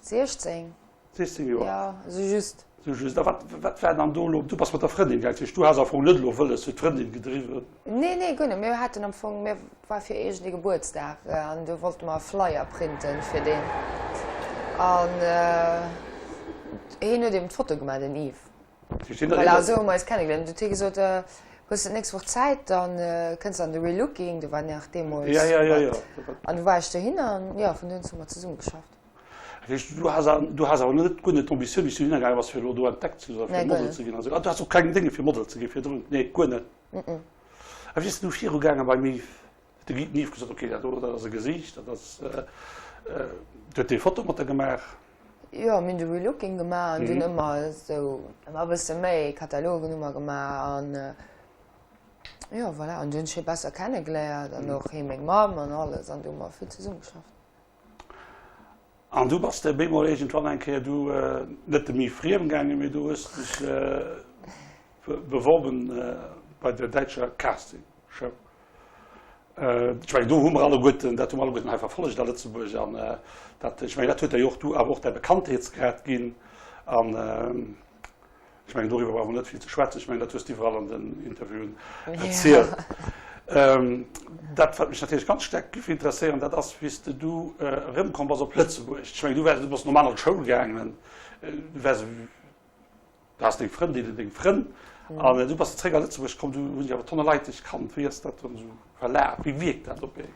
16. 16 Joer? Jo, esou just. Esou just. A wat, wat war dann do elo? Du bass mat der Frëndin gaang, dat heescht, du has am Fong net elo wëlles, huet d'Frëndin gedriwwen? Nee, nee, guer net. Mir haten am Fong, mir war fir iergend ee Gebuertsdag an do wollte mer e Flyer printen fir deen. An hien huet eben d'Foto gemaach, den Yves. Voilà, esou hu mer eis kennegeléiert. An du huet hie gesot, Hues de d'nächst Woch Zäit, da kënns de an de Relooking, do war nach deemools Ja, ja, ja, ja. An du war ech dohinner an jo, vun do un hu mer zesumme geschafft. Dat heescht, du has, du has awer net, guer net d'Ambitioun, wéi s du dohinner gaange bass, fir elo do entdeckt ze ginn oder fir Model ze ginn an esou. Ah, du has och keng Dénge fir Model ze gi virdrun? Nee, guer net. A wéi ass de du virugaange beim Yves? Huet de Guy den Yves gesot, okay, dat do, dat ass e Gesiicht, dat ass, du huet dee Foto mat der gemaach? Jo, mir hunn de Relooking gemaach an dunn ëmmer esou ëmmer e bësse méi Katalogen hu mer gemaach an jo voilà. An du hunn ech hie besser kennegeléiert an och hie meng Mamm an alles an du hu mer vill zesumme geschafft. An du bass de bemol iergendwann eng Kéier du net dem Yves friem gaangen, mee du hues dech beworben bei der däitscher Castingshow. Ech mengen, do hu mer alleguerten, dat hu mer alleguerten hei verfollegt a Lëtzebuerg. An dat, ech mengen, dat huet der jo och du awer och däi Bekanntheetsgrad ginn. An ech mengen, doriwwer brauche mer net vill ze schwätzen. Ech mengen, dat hues de iwwerall an den Interviewen erzielt. Dat, wat mech natierlech ganz staark géif interesséieren, dat ass, wéi s de du erëmkomm bass op Lëtzebuerg. Ech mengen, du waars, du bass normal an d'Schoul gaangen, du waars, Du has deng Frëndin an deng Frënn an du bass zréck a Lëtzebuerg komm, du hunn déi awer tonne Leit dech kannt. Wéi ass dat dann esou verlaf? Wéi wierkt dat op een?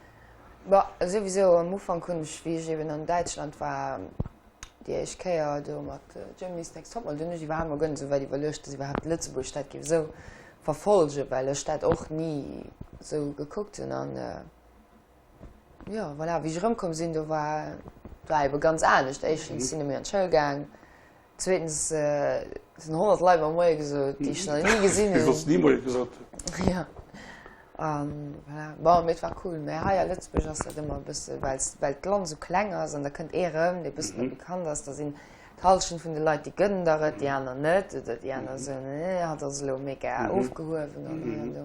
Bon, souwisou am Ufank hunn ech, wéi ech eben an Däitschland war, déi éischt Kéier do mat Germany's Next Topmodel, do hunn ech iwwerhaapt mol guer net esou wäit iwwerluecht, dass iwwerhaapt Lëtzebuerg dat géif esou verfolgen, well ech dat och ni esou gekuckt hunn. An jo, voilà, wéi ech erëmkomm sinn, do war, war ebe ganz anescht. Éischtens sinn ech méi an d'Schoul gaang. Zweetens sinn 100 Leit mer Moie gesot, déi ech nach ni gesinn hunn. Déi soss ni Moie gesot hunn. Ja. An voilà. Bon, mee et war cool. Mee hei a Lëtzebuerg ass dat ëmmer e bësse, well well d'Land esou kleng ass an da kënnt ee erëm, dee e bëssen méi bekannt ass, da sinn d'Hallschent vun de Leit, déi gënnen der et, déi aner net oder déi aner soen, nee, hatt ass elo mega ofgehuewen an hei an do.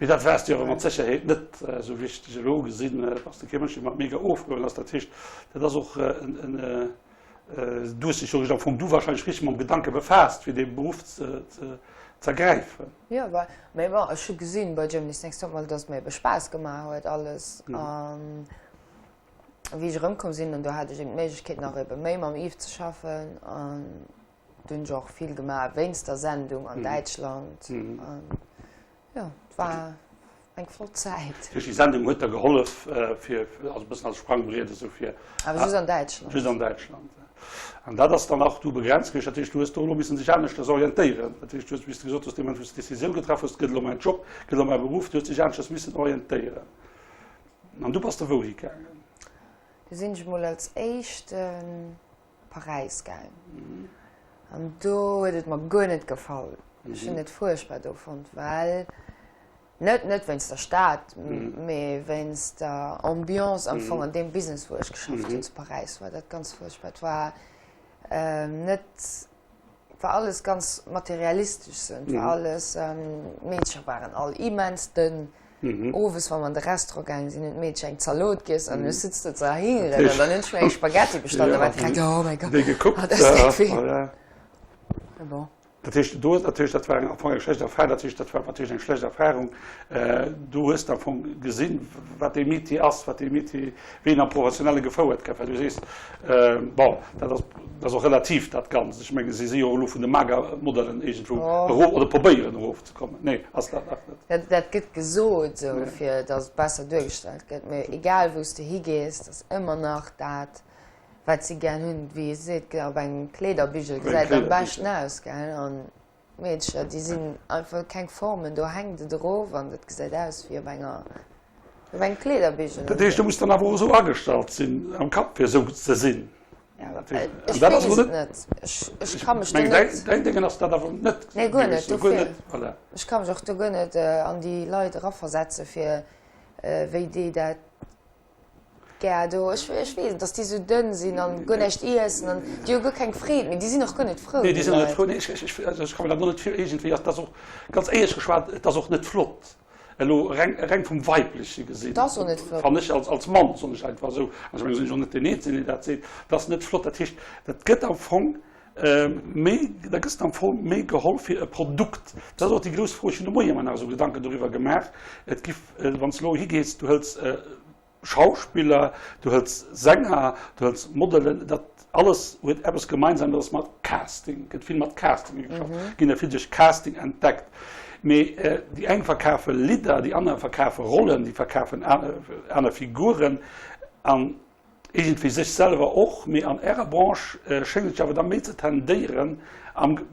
Mee dat waars de awer mat Sécherheet net, esou wéi ech dech elo gesinn, bass de kee Mënsch, dee mat mega ofgehuewen ass. Dat heescht, dat ass och en, Du hues dech jo am Fong du wahrscheinlech richteg mam Gedanke befaasst, fir dee Beruff ze. Z'ergräifen. Jo, well, mee bon, ech hu gesinn bei Germany's Next Topmodel, dass et mir ebe Spaass gemaach huet alles. An wéi ech erëmkomm sinn, an do hat ech eben d'Méiglechkeet nach ebe méi mam Yves ze schaffen an do hunn ech och vill gemaach wéinst der Sendung an Däitschland. An jo, et war eng flott Zäit. Duerch déi Sendung huet der gehollef fir, also e bëssen als Sprangbriet esou fir. Awer just an Däitschland. Just an Däitschland. An dat ass dann och du begrenzt gewiescht. Dat heescht, du hues do elo missen dech aneschters orientéieren. Dat heescht, du hues, wéi s de gesot hues, dee Moment, wou s de d'Decisioun getraff hues, gëtt elo mäin Job, gëtt elo mäi Beruff, du hues dech aneschters missen orientéieren. An du bass da wouhi gaangen? Du sinn ech mol als éischt Paräis gaang. An do huet et mer guer net gefall. Ech hunn et fuerchtbar do fonnt, well net net wéinst der Stad, mee wéinst der Ambiance am Fong an deem Business, wou ech geschafft hunn zu Paräis, war dat ganz fuerchtbar. Et war net, et war alles ganz materialistesch sou, et war alles, d'Meedcher waren all immens dënn. Owes, wa mer an de Restaurant gaange sinn, hunn d'Meedcher eng Zalot giess an ech sëtz do ze erhingeren an dann hunn ech mir eng Spaghetti bestallt a war direkt, oh mäi Gott, dat ass déck vill. Mee bon. Dat heescht, do, dat heescht, dat war am Fong eng schlecht Erfahrung, dat heescht, dat war natierlech eng schlecht Erfahrung. Du hues am Fong gesinn, wat dee Métier ass, wat dee Métier, wéi en am Professionelle gefouert gëtt. Well du sees, bon, dat ass, dat ass och relativ dat Ganzt. Ech menge si si jo elo vun de Magermodellen iergendwou erof oder probéieren erofzekommen. Nee, ass dat nach net? Dat, dat gëtt gesot esou, fir datt et besser duergestallt gëtt. Mee egal wou s de higees, et ass ëmmer nach dat, Wat si gär hunn, wéi ee seet, op engem Kleederbigel gesäit et am beschten aus, gell? An d'Meedercher, déi sinn einfach keng Formen, do hänkt et erof an dat gesäit aus wéi op enger, op engem Kleederbigel. Dat heescht, du muss dann awer och esou agestallt sinn am Kapp, fir esou ze sinn? Ech weess et net. Ech ka mech do net. Däin Déngen ass dat awer net. Nee, guer net. Dofir. Ech ka mech och do guer net an déi Leit eraversetze fir wéi déi dat Gär do, ech weess net, dass déi sou dënn sinn an guer näischt iessen an déi hu guer keng Freed méi, déi sinn och guer net frou. Nee, déi sinn och net frou. Nee, ech, ech, also ech ka mir dat och net vir, iergendwéi ass dat och, ganz éierlech geschwat, et ass och net flott elo reng, reng vum Weibleche gesinn. Et ass och net flott. Fannen ech als, als Mann, soen ech einfach esou, an ech mengen, sinn ech och net deen Eenzegen, deen dat seet, et ass net flott. Dat heescht, dat gëtt am Fong méi, da gëss de am Fong méi geholl fir e Produkt. Dat ass och déi grouss Fro, ech hunn de Moie mer nach esou Gedanken doriwwer gemaach, et giff, wann s de elo higees, du hëls Schauspiller, du hëls Sänger, du hëls Modelen, dat alles huet eppes gemeinsam, dat ass mat Casting, gëtt vill mat Castinge geschafft, ginn der vill duerch Casting entdeckt. Mee déi eng verkafe Lidder, déi aner verkafe Rollen, déi verkafen aner Figuren an iergendwéi sech selwer och. Mee an Ärer Branche schéngt et jo awer da méi ze tendéieren,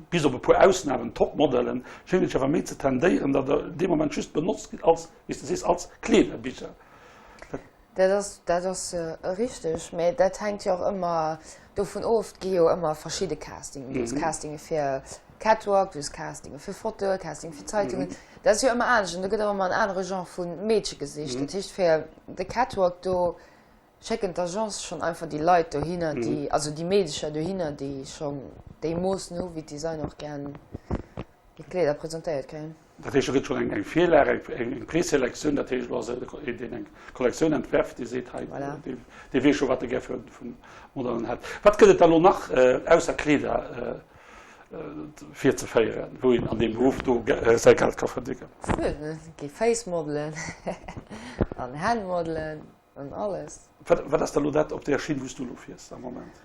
bis op e puer Ausnamen, Topmodelen, schéngt et jo awer méi ze tendéieren, datt Der dee Moment just benotzt gitt als, wéi s de sees, als Kleederbicher. Dat ass, dat ass richteg, mä dat hänkt jo och ëmmer dovun of, et gi jo ëmmer verschidde Castingen. Du hues Castinge fir Catwalk, du hues Castinge fir Fotoe, Castinge fir Zeitungen. Dat ass jo ëmmer anescht an do gëtt och ëmmer en anere Genre vu Meedche gesicht. Dat heescht, fir de Catwalk, do schécken d'Agence schonn einfach déi Leit dohinner, déi, also déi Meedecher dohinner, déi schonn déi Moossen hu wéi d'Designer och gären hir Kleeder presentéiert kréien. Dat heescht, do gëtt schonn eng Virlag, eng Preselektioun, dat heescht, elo ass et een, deen eng Kollektioun entwerft, dee seet, hei, dee weess scho, wat e gär vu Modellen hätt. Wat gëtt et da elo nach ausser Kleeder virzeféieren, wou een an deem Beruff do säi Geld ka verdéngen? Et gi Face-Modelen an Hänn-Modelen an alles. Wat ass da elo dat op där Schinn, wou s du elo fiers am Moment?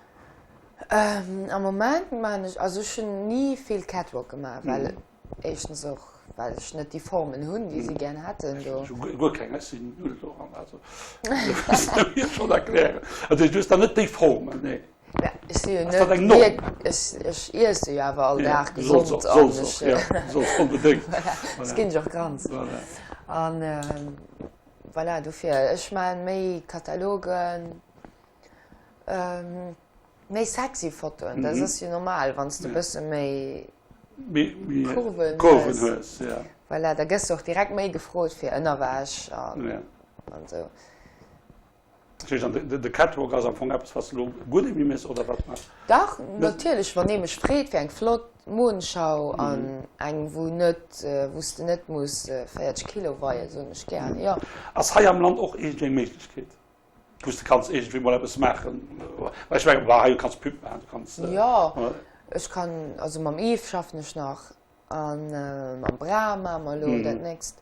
Am Moment maachen ech, also ech hunn ni vill Catwalk gemaach, well Éischtens och, well ech net déi Formen hunn, déi si gär hätten do. Ech hu guer keng, ech sinn null doran, also dat muss de mir schonn erklären. Also du hues dann net déi Formen, nee? Ja, ech si jo net. Ass dat eng Norm? Ech, ech iesse jo awer all Dag gesond. Solls och, solls och, ja, solls onbedéngt. Voilà, soss ginn ech och krank. Voilà. An voilà, dofir, ech maachen méi Katalogen. Méi sexy Fotoen, dat ass jo normal, wann s de e bësse méi Kurven hues. Voilà, da gëss de och direkt méi gefrot fir Ënnerwäsch an esou. Dat heescht, an de Catwalk ass am Fong eppes, wat s de elo guer net méi méchs, oder wat nach? Dach, natierlech, wann ee mech freet fir eng flott Modenschau an eng, wou net, wou s de net muss 40 Kilo weien, soen ech gär, jo. Ass hei am Land och iergendwéi eng Méiglechkeet? Wou s de kanns iergendwéi mol eppes maachen. Well ech mengen, bah, hei, du kanns Pub maachen, du kanns. Jo, ech kann, also mam Yves schaffen ech nach. A mam Bra maache mer elo dat nächst.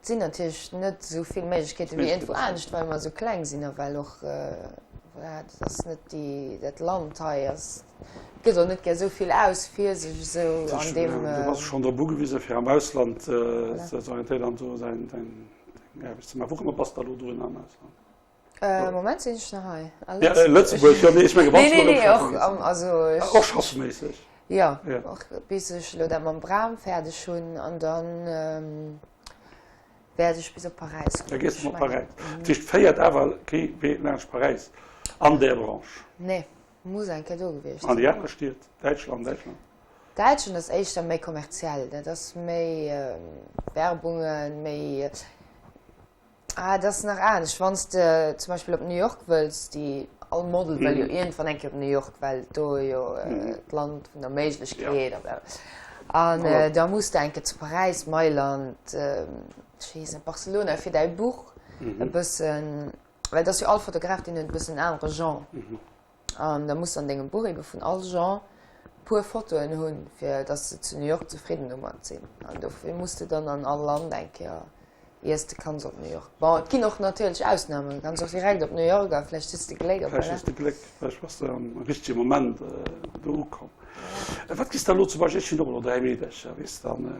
Et sinn natierlech net esou vill Méiglechkeete wéi iergendwou anescht, well mer esou kleng sinn a well och, voilà, dat ass net déi, dat Land hei ass, gëtt och net gär esou vill aus fir sech esou an deem. Du bass schonn drop ugewisen, fir am Ausland ze orientéieren an do däin, deng Aarbecht ze maachen. Wou bass de elo drun am Ausland? Moment sinn ech nach hei. A Lëtzebuerg, jo, nee, ech menge wann Nee, nee, nee, och am, also ech. Och schaffméisseg? Jo, och bis ech elo dat mam Bram fäerdeg hunn an dann wäert ech bis op Paräis goen. Da gees de op Paräis. Dat heescht, féiert awer kee Wee laanscht Paräis an där Branche? Nee, muss eng Kéier do gewiescht sinn. An déi aner Stied? Däitschland, Däitschland? Däitschland ass éischter méi kommerziell, dat ass méi Werbungen, méi. Ah, et ass nach anescht. Wann s de zum Beispill op New York wëlls, déi all Model wëll jo iergendwann eng Kéier op New York, well do jo d'Land vun der Méiglechkeet a bla. An da muss de eng Kéier zu Paräis, Mailand, ech weess net, Barcelona fir däi Buch e bëssen, well et ass jo all Fotograf, deen huet e bëssen en anere Genre. An da muss de an dengem Buch ebe vun all Genre puer Fotoen hunn, fir dass se zu New York zefridden domat sinn. An dofir muss de dann an all Land eng Kéier, iers de kanns op New York. Bon, et ginn och natierlech Ausnamen, du kanns och direkt op New York a vläicht hues de Gléck a Vläicht hues de Gléck, vläicht bass de am richtege Moment do ukomm. Wat giss de elo zum Beispill, ech hunn och elo 3 Meedercher, weess de, an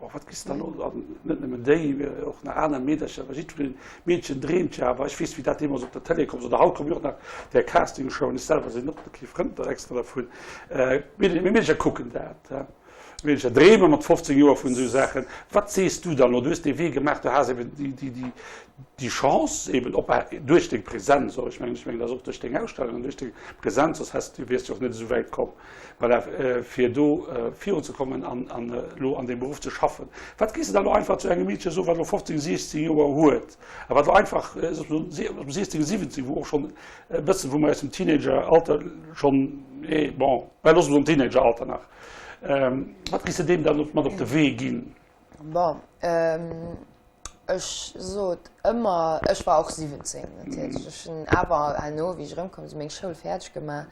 Bon, wat giss da lo, an net nëmmen déi, och nach aner Meedercher, well jiddwereen Meedchen dreemt jo awer, ech weess wéi dat deemools op der Télé komm ass, oder haut kommen jo och nach där Castingshowen, ech selwer sinn och net kee Frënd da extra dervun, mee Meedercher kucken dat, Meedercher dreeme mat 15 Joer vun esou Saachen. Wat sees du dann elo? Du hues dee Wee gemaach, du has eben déi, déi, déi, déi Chance eben op, duerch deng Präsenz och, ech mengen, ech mengen, dat ass och duerch deng Ausstellung an duerch deng Präsenz, soss häss du, wiers du och net esou wäit komm. Voilà, fir do virunzekommen an elo an deem Beruff ze schaffen. Wat géifs de da elo einfach zu engem Meedche soen, wat elo 15, 16 Joer huet a wat elo einfach op 16, 17, wou och schonn e bëssen, wou mer aus dem Teenageralter schonn, nee, bon, mä loosse mer soen Teenageralter nach, wat géifs de deem dann mat op de Wee ginn? Bon, ech sot ëmmer, ech war och 17 natierlech, ech hunn awer herno, wéi ech erëmkomm sinn, meng Schoul fäerdeg gemaach.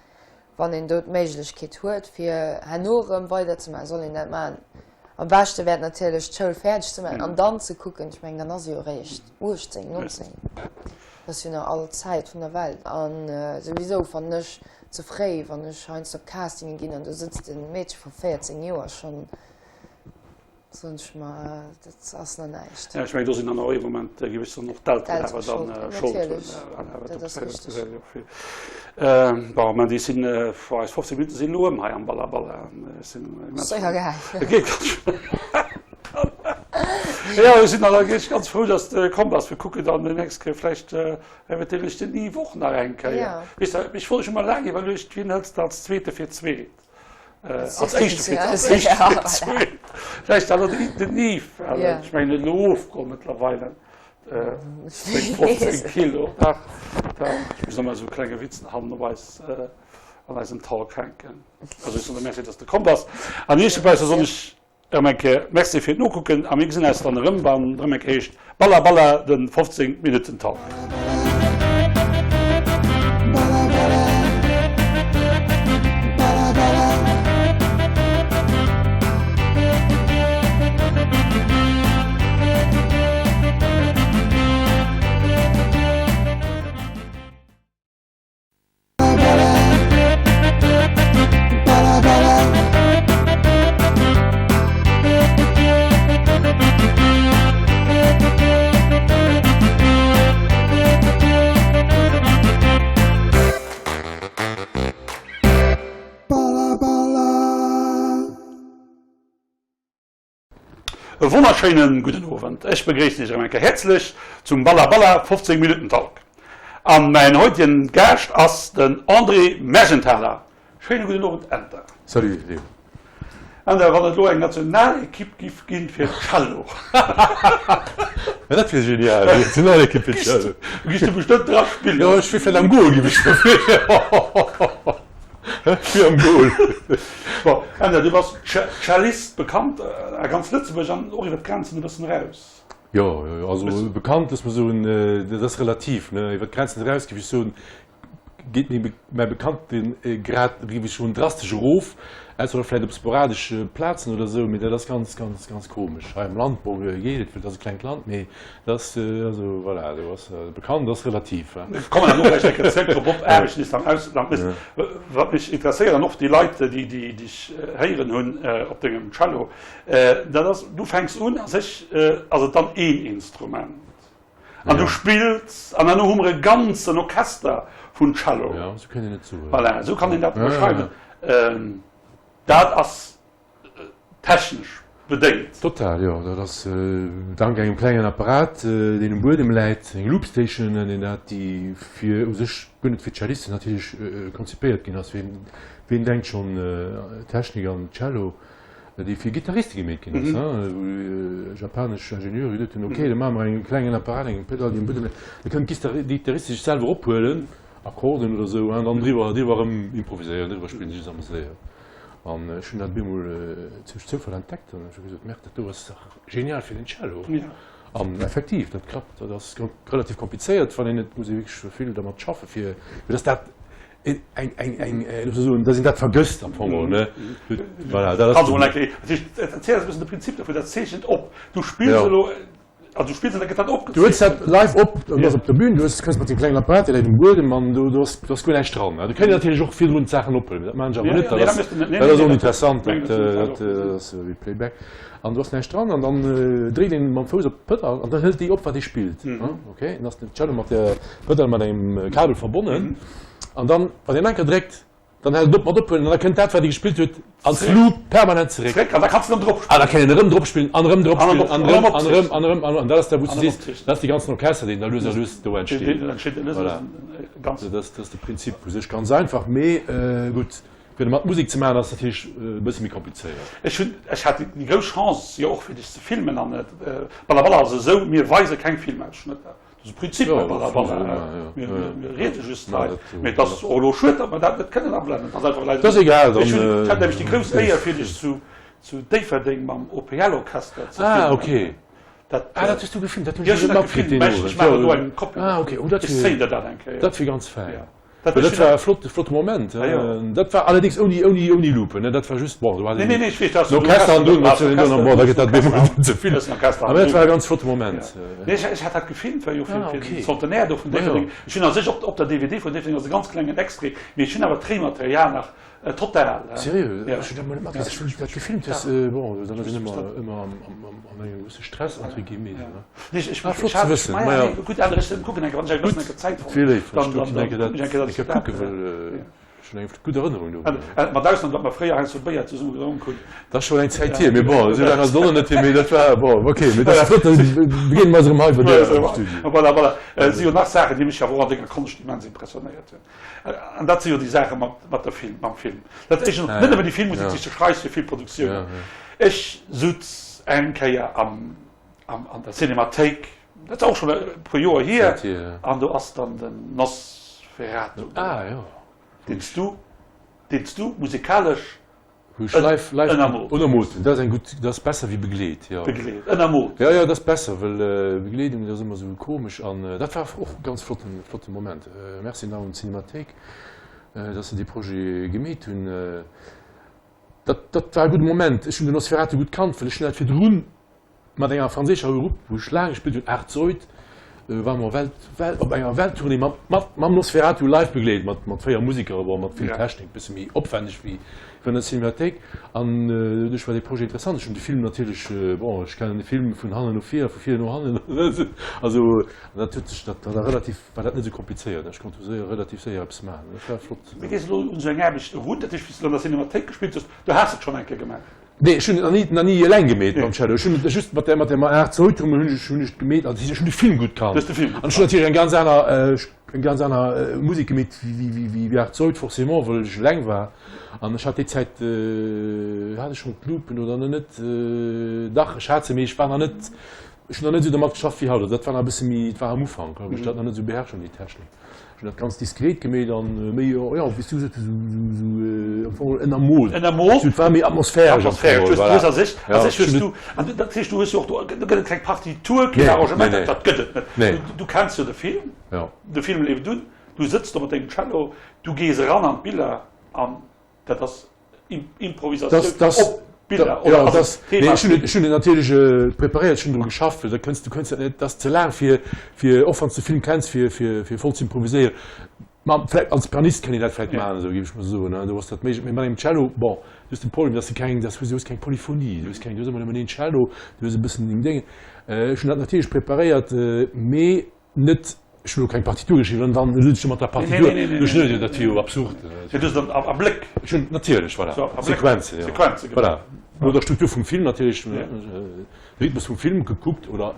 Wann een do d'Méiglechkeet huet, fir herno erëm weiderzemaachen, soll een dat maachen. Am beschte wär et natierlech, d'Schoul fäerdeg ze maachen an dann ze kucken. Ech mengen, dann ass ee jo eréischt 18, 19. Dat ass jo nach all Zäit vun der Welt. A souwisou fannen ech ze fréi, wann ech heiansdo op Castinge ginn an do sëtzt e Meedche vu 14 Joer schonn. Soen ech mer, dat ass nach näischt. Ja, ech mengen, do sinn dann och ee Moment, géif ech soen, och d'Elteren awer dann Schold hunn. Natierlech, dat ass richteg. Bon, mä déi sinn, eis 15 Minutte sinn elo ëm hei am Balla Balla. Séier gaang. Et geet ganz schnell. Jo, ech sinn allergéischt ganz frou, dass de komm bass. Mir kucken dann déi nächst Kéier vläicht eventuell ech den Yves och nach eng Kéier. Weess de, ech wollt, ech hu mer laang iwwerluecht, wien hëls de als Zweete fir d'Zweet? Als éischte fir als éischte fir d'zweet. Vläicht awer den Yves, well ech mengen, en huet elo ofgeholl mëttlerweile. Seng 15 Kilo. Dach, dach. Ech muss ëmmer esou e klenge Witz hannen op eis, an eisem Talk hänken. Also ech soen der Merci, dass de komm bass. An iech dobausse soen ech Erëm eng Kéier Merci fir d'Nokucken a mir gesinn eis dann erëm wann erëm eng Kéier heescht Balla Balla den 15 Minutten Talk. E wonnerschéinen gudden Owend. Ech begréissen Iech erëm eng Kéier häerzlech zum Balla Balla 15 Minutten Talk. An mäin heutigen Gaascht ass den André Mergenthaler. Schéine gudden Owend Enter. Salut Leo. Enter, wann et elo eng Nationalekipp giff ginn fir Cello. Ja dat wier genial, eng Nationalekipp fir Cello. Giss du bestëmmt dra spillen. Jo ech wier vläicht am Goal giff ech da spillen. Ech wier am Goal. Bon, Ender, du bass Cellist, bekannt a ganz Lëtzebuerg an och iwwer d'Grenzen e bëssen eraus. Jo, also bekannt, looss mer soen, dat ass relativ, ne? Iwwer d'Grenzen eraus, géif ech soen, geet mäi Bekanntegrad, géif ech soen, drastesch erof, ausser vläicht op sporadesche Plazen oder esou, mee dat ass ganz, ganz, ganz komesch. Hei am Land, bon, geet et, well et ass e klengt Land, mee dat ass, also voilà, do ass bekannt ass relativ. Ech kommen herno vläicht eng Kéier zréck drop, ob Aarbechten, déi s de am Ausland méchs. Wat mech interesséiert, an och déi Leit, déi dech héieren hunn op dengem Cello, dat ass, du fänks un, a sech ass et dann een Instrument. An du spills, an herno hu mer e ganzen Orchester vun Cello. Ja, esou kéint een et soen. Voilà, esou kann een dat beschreiwen. Dat ass technesch bedéngt. Total, jo. Dat ass dank engem klengen Apparat, deen um Buedem läit, eng Loopstation nennt een dat, déi fir u sech guer net fir Cellisten natierlech konzipéiert ginn ass. Ween denkt schonn Technik an Cello? déi fir Gittariste gemeet ginn ass, wou japanesch Ingenieure geduet hunn, ok, da maache mer engem klengen Apparat, engem Pedal, dee um Buedem läit, da kënnen d'Gittariste sech selwer ophuelen, Akkorden oder esou, an dann driwwer, driwwer erëm improviséieren, driwwer spillen, sech ameséieren. An ech hunn dat op eemol duerch Zoufall entdeckt an ech hu gesot, Merde, dat do ass dach genial fir den Cello. An effektiv, dat klappt. Dat ass relativ komplizéiert, wann een et, muss ee wierklech vill dermat schaffen, fir dass dat eng eng eng soen, dass een dat vergësst am Fong, ne? Voilà, dat ass. Also mol eng Kéier, dat heescht, erziel eis e bëssen de Prinzip dovun, dat zeechent op, du spills elo, also du spills an da gëtt dat opgezeechent. Du hues dat live op, du bass op der Bühn, du hues, kënns mat deem klengen Apparat, dee läit um Buedem an do, do ass, do ass guer näischt dran. Du kéint natierlech och virdrun d'Saachen ophuelen, mee dat maachen ech awer net, dat ass, dat ass oninteressant, dat, dat ass wéi Playback. An do ass näischt dran an dann dréit een mam Fouss op d'Pedall an dann hëlt déi op, wat ee spillt. Ok, dann ass den Cello mat der Pedall mat engem Kabel verbonnen an dann, wann een eng Kéier dréckt, dann hält et op mat ophuelen an da kënnt dat, wat ee gespillt huet, als Loop permanent zeréck. Zeréck an da kanns de erëm drop spillen. An da kann een erëm drop spillen an erëm drop spillen an erëm an erëm an erëm an dat ass dat, wou s du sees, dat ass dee ganzen Orchester, deen da lues a lues do entsteet. Voilà, dat ass de Prinzip u sech ganz einfach, mee gutt, fir domat Musek ze maachen, ass natierlech e bësse méi komplizéiert. Ech hunn, ech hat déi grouss Chance jo och fir dech ze filmen an Balla Balla ass esou, mir weise keng Filmausschnëtter. Dat ass e Prinzip bei Balla Balla. Mir riede just hei. Mee et ass och elo schued, datt mer dat net kënnen ablennen. Et ass einfach leider. Dat ass egal. Ech hunn, ech hat nämlech déi grouss Éier fir dech zu zu Déifferdeng mam OPL-Orchester ze filmen. Ah, okay. Dat, ah, dat hues du gefilmt, dat hunn ech net matkritt deen Owend. Ech maachen do eng Kopie. Ah, okay. Oh, dat Ech zéien der dat eng Kéier. Dat wier ganz fäin. Ja. Dat war e flotte, flotte Moment. Dat war allerdéngs ouni, ouni, ouni Lupen, ne? Dat war just, bon, do hat een den Orchester an dunn mat den, bon, da gëtt dat bemol ze vill. Awer dat war e ganz flotte Moment. Nee, ech hat dat gefilmt, war jo fir, fir den Centenaire do vun Déifferdeng. Ech hunn a sech op, op der DVD vun Déifferdeng ass e ganz klengen Extrait, mee ech hunn awer d'Réimaterial nach Total. Seriö? Ech hunn dat mol net matkritt, dass du dat gefilmt hues. Bon, dann ass een ëmmer, ëmmer am, am, an engem gewësse Stress, entre guillemets, ne? Nee, ech, ah, flott ze wëssen. Ma ja. Gutt, aner, ech kucken eng Kéier, wann ech e bëssen eng Kéier Zäit fannen. Wier léif, wann ech do eng Kéier dat, eng Kéier kucke wëll. Ech hunn eng gutt Erënnerung do. Mat Ausnam, datt mer fréier heiansdo Béier zesumme gedronk hunn. Dat ass schonn eng Zäit hier, mee bon, esou laang ass et och nach net hier, mee dat war, bon, ok, mee dat ass flott, da begéine mer eis erëm hei bei dir am Studio. Voilà, voilà. Et si jo nach Saachen, déi mech awer och an denger Konscht immens impressionéiert hunn. An dat si jo déi Saache mat, mat der Film, mam Film. Dat ass net nëmmen déi Filmmusek, déi s de schreifs fir Filmproduktiounen. Ech sutz eng Kéier am, am, an der Cinemathéik, dat ass och schonn e puer Joer hier, an do ass dann den Nosferatu, deen s du, deen s du musikalesch Hu ech live, live ënnermoolt. Ënnermoolt, dat ass eng gutt, dat ass besser wéi begleet, jo. Begleet, ënnermoolt. Jo, jo, dat ass besser, well Begleedung, dat ass ëmmer esou komesch an dat war och e ganz flotten, flotte Moment. Merci nach un d'Cinémathéik, dass se dee Projet gemeet hunn. Dat, dat war e gudde Moment. Ech hunn den Nosferatu gutt kannt, well ech hunn dat virdrun Mat enger franséischer Grupp, wou ech laang gespillt hunn, Art Zoid, ware mer Welt, Welt, op enger Welttournée mat, mat, mam Nosferatu live begleet, mat, mat 4 Museker, bon, mat vill Technik, bësse méi opwänneg wéi an der Cinemathéik. An doduerch war dee Projet interessant. Ech hunn de Film natierlech, bon, ech kennen de Film vun hannen no vir a vu vir no hannen, also dat huet sech, dat war relativ, war dat net esou komplizéiert. Ech konnt do séier, relativ séier eppes maachen. Dat war flott. Wéi gees elo un esou eng Aarbecht erun? Dat heescht, wéi s de an der Cinemathéik gespillt hues, do has de et schonn eng Kéier gemaach? Nee, ech hunn et nach ni, nach ni eleng gemeet mam Cello. Ech hunn et just mat der, mat der Art Zoitum hunn ech, hunn ech et gemeet. Also ech hunn de Film gutt kannt. Du hues de Film gutt An ech hunn natierlech eng ganz aner, eng ganz aner Musek gemeet wéi, wéi, wéi, wéi Art Zoit, forcément, well ech eleng war. An ech hat déi Zäit, hat ech schonn d'Lupen oder nach net? Dach, ech hat se, mee ech war nach net, ech hunn nach net esou dermat geschafft wéi haut. Also dat war nach e bësse méi, et war am Ufank, wou ech dat nach net esou beherrscht hunn, déi Technik. Ech hunn dat ganz diskret gemeet an méi, jo, wéi s du gesot hues, esou am Fong ënnermoolt. Ënnermoolt. Et war méi atmosphäresch. Atmosphäresch. Du hues a sech, a sech hues du, an dat heescht, du hues jo och do, do gëtt et keng Partitur, keen Arrangement, dat gëtt et net. Du kenns jo de Film, de Film leeft un. Du sëtz do mat dengem Cello, du gees eran an d'Biller an dat ass Improvisatioun op Biller oder ass et Thema? Ech hunn et natierlech preparéiert, ech hunn dru geschafft, well da kënns du kënns dat net, dat ass ze laang fir fir och wann s de Film kenns fir fir fir voll ze improviséieren. Ma vläicht als Pianist kann een dat vläicht maachen, esou géif ech mol soen, do ass dat méiglech. Mee mat engem Cello, bon, du hues de Problem, dass de keng, dass du hues keng Polyphonie, du hues keng, du hues ëmmer nëmmen een Cello, du hues e bëssen deng Déngen. Ech hunn dat natierlech preparéiert, mee net, ech hunn elo keng Partitur geschriwwen an dann sëtz ech do mat der Partitur, duerch net, dat wier jo absurd. Mee du hues et am Bléck. Ech hunn, natierlech, voilà, Sequenzen, jo, voilà, no der Struktur vum Film natierlech. Rhythmus vum Film gekuckt oder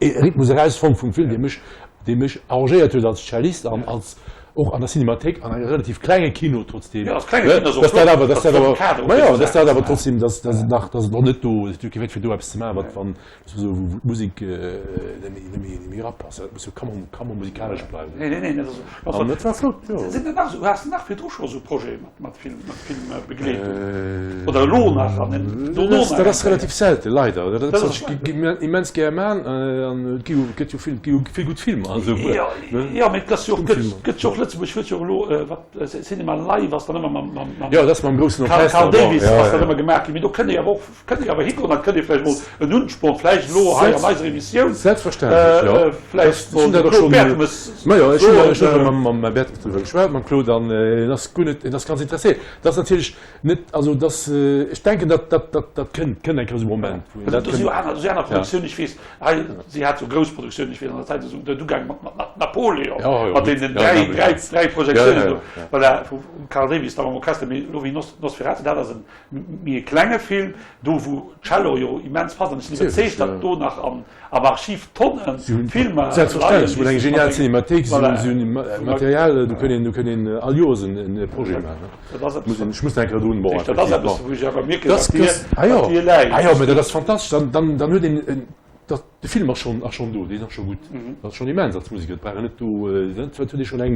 e Rhythmus erausfonnt vum Film, dee mech, dee mech arrangéiert huet als Cellist an als och an der Cinemathéik an engem relativ klenge Kino trotzdeem. Jo, als klenge Kino ass och flott, dass dat awer, dass dat awer, ma jo, dass dat awer trotzdeem, dass, dass et nach, dass et och net do, et huet kee Wäert fir do eppes ze maachen, wat wann, esou wou d'Musek net méi, net méi, net méi erapasst. Dat muss jo kammer, kammermusikalesch bleiwen. Nee, nee, nee, dat ass, An dat war flott, jo. Sinn dat nach esou, has de nach virdru scho esou Projete mat, mat Film, mat Filmbegleetung? Oder elo nach an den dono nach? Dat ass relativ selten, leider. Dat ass wat ech immens gär man an et gi jo, gëtt jo vill, gi jo vill gutt Filmer, also. Jo, jo, mee et ass jo och, gëtt, gëtt jo och, Lëtzebuerg huet jo och elo, wat, Cinema Live ass dann ëmmer mam, mam, mam. Jo, dat ass mam groussen Orchester, Carl Davis ass dat ëmmer gemaach ginn, mee do kënnt ee awer och Kënnt Dir awer higoen, dann kënnt Dir vläicht mol en Unsporn, vläicht elo hei an eiser Emissioun, Selbstverständlech, jo. vläicht mol dem Claude Bertemes Majo, ech hunn ech hunn mam mam Bertemes driwwer geschwat, mam Claude, an en ass guer net, en ass ganz interesséiert. Dat ass natierlech net, also dat ass, ech denken, dat dat dat dat kënnt, kënnt eng Kéier esou e Moment, wou een dat kënnt. Do si jo aner, do si aner Produktiounen, ech weess, hei, si hat jo grouss Produktiounen, ech weess an der Zäit esou den Ugang mat mat Napoleon, mat deenen dräi, dräi, dräi Projektiounen do, voilà, vum Carl Davis da mam Orchester, mee elo wéi Nosferatu, dat ass en Méi e klenge Film, do wou Cello jo immens passt, an ech sinn iwwerzeegt, datt do nach am Archiv Tonne Filmer leien. Selbstverständlech, si hunn eng genial Cinemathéik, si hunn Material, do kënn een, do kënn een all Joers en Projet maachen. Ech muss nach eng Kéier drun, bon, Dat ass eppes, wou ech awer mierken, datt dir läit. Ah jo, mä dat ass fantastesch, dann, dann huet een, dat, De Film ass schonn ass schonn do, deen ass scho gutt. Dat ass schonn immens als Musiker. Et brauch een net do, dat huet ee schonn eng,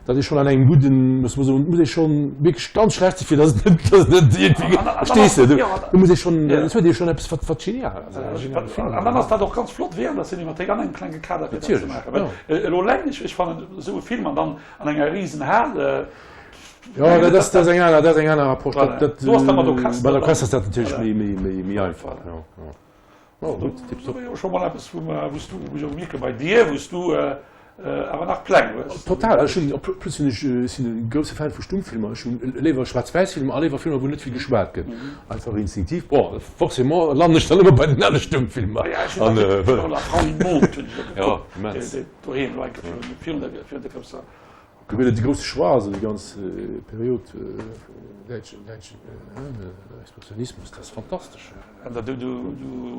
dat ass schonn an engem gudden, muss mer soen, muss ee schonn wierklech ganz schlecht si fir datt et net, datt et net iergendwéi, verstees de, do muss ee schonn, dat huet ee schonn eppes wat wat genial ass, e geniale Film. An dann ass dat och ganz flott wéi an der Cinemathéik an engem klenge Kader fir dat ze maachen. Well elo eleng, ech fannen esou e Film an dann an enger Risenhal, Jo, dat ass, dat ass eng aner, dat ass eng aner Approche. Voilà. Dat, Do ass da mat Orchester. Mat Orchester ass dat natierlech méi, méi, méi, méi einfach, jo, jo. Oh, gutt, tipptopp. Jo, scho mol eppes, wou mer, wou s du, wou ech och mierke bei dir, wou s du awer nach Pläng hues. Total, ech hunn, en plus hunn ech, sinn e grousse Fan vu Stummfilmer. Ech hunn léiwer Schwaarz-Wäiss-Filmer a léiwer Filmer, wou net vill geschwat gëtt. Einfach instinktiv. Bon, forcément landen ech dann ëmmer bei den ale Stummfilmer. Ja, ech hunn natierlech och La Frau im Mond hunn ech jo gekuckt. Ja, immens. Doheem elo eng Kéier virun der, virun der grousser. Do gëtt et de grousse Choix, also déi ganz Period vum däitschen Expressionismus, dat ass fantastesch. An du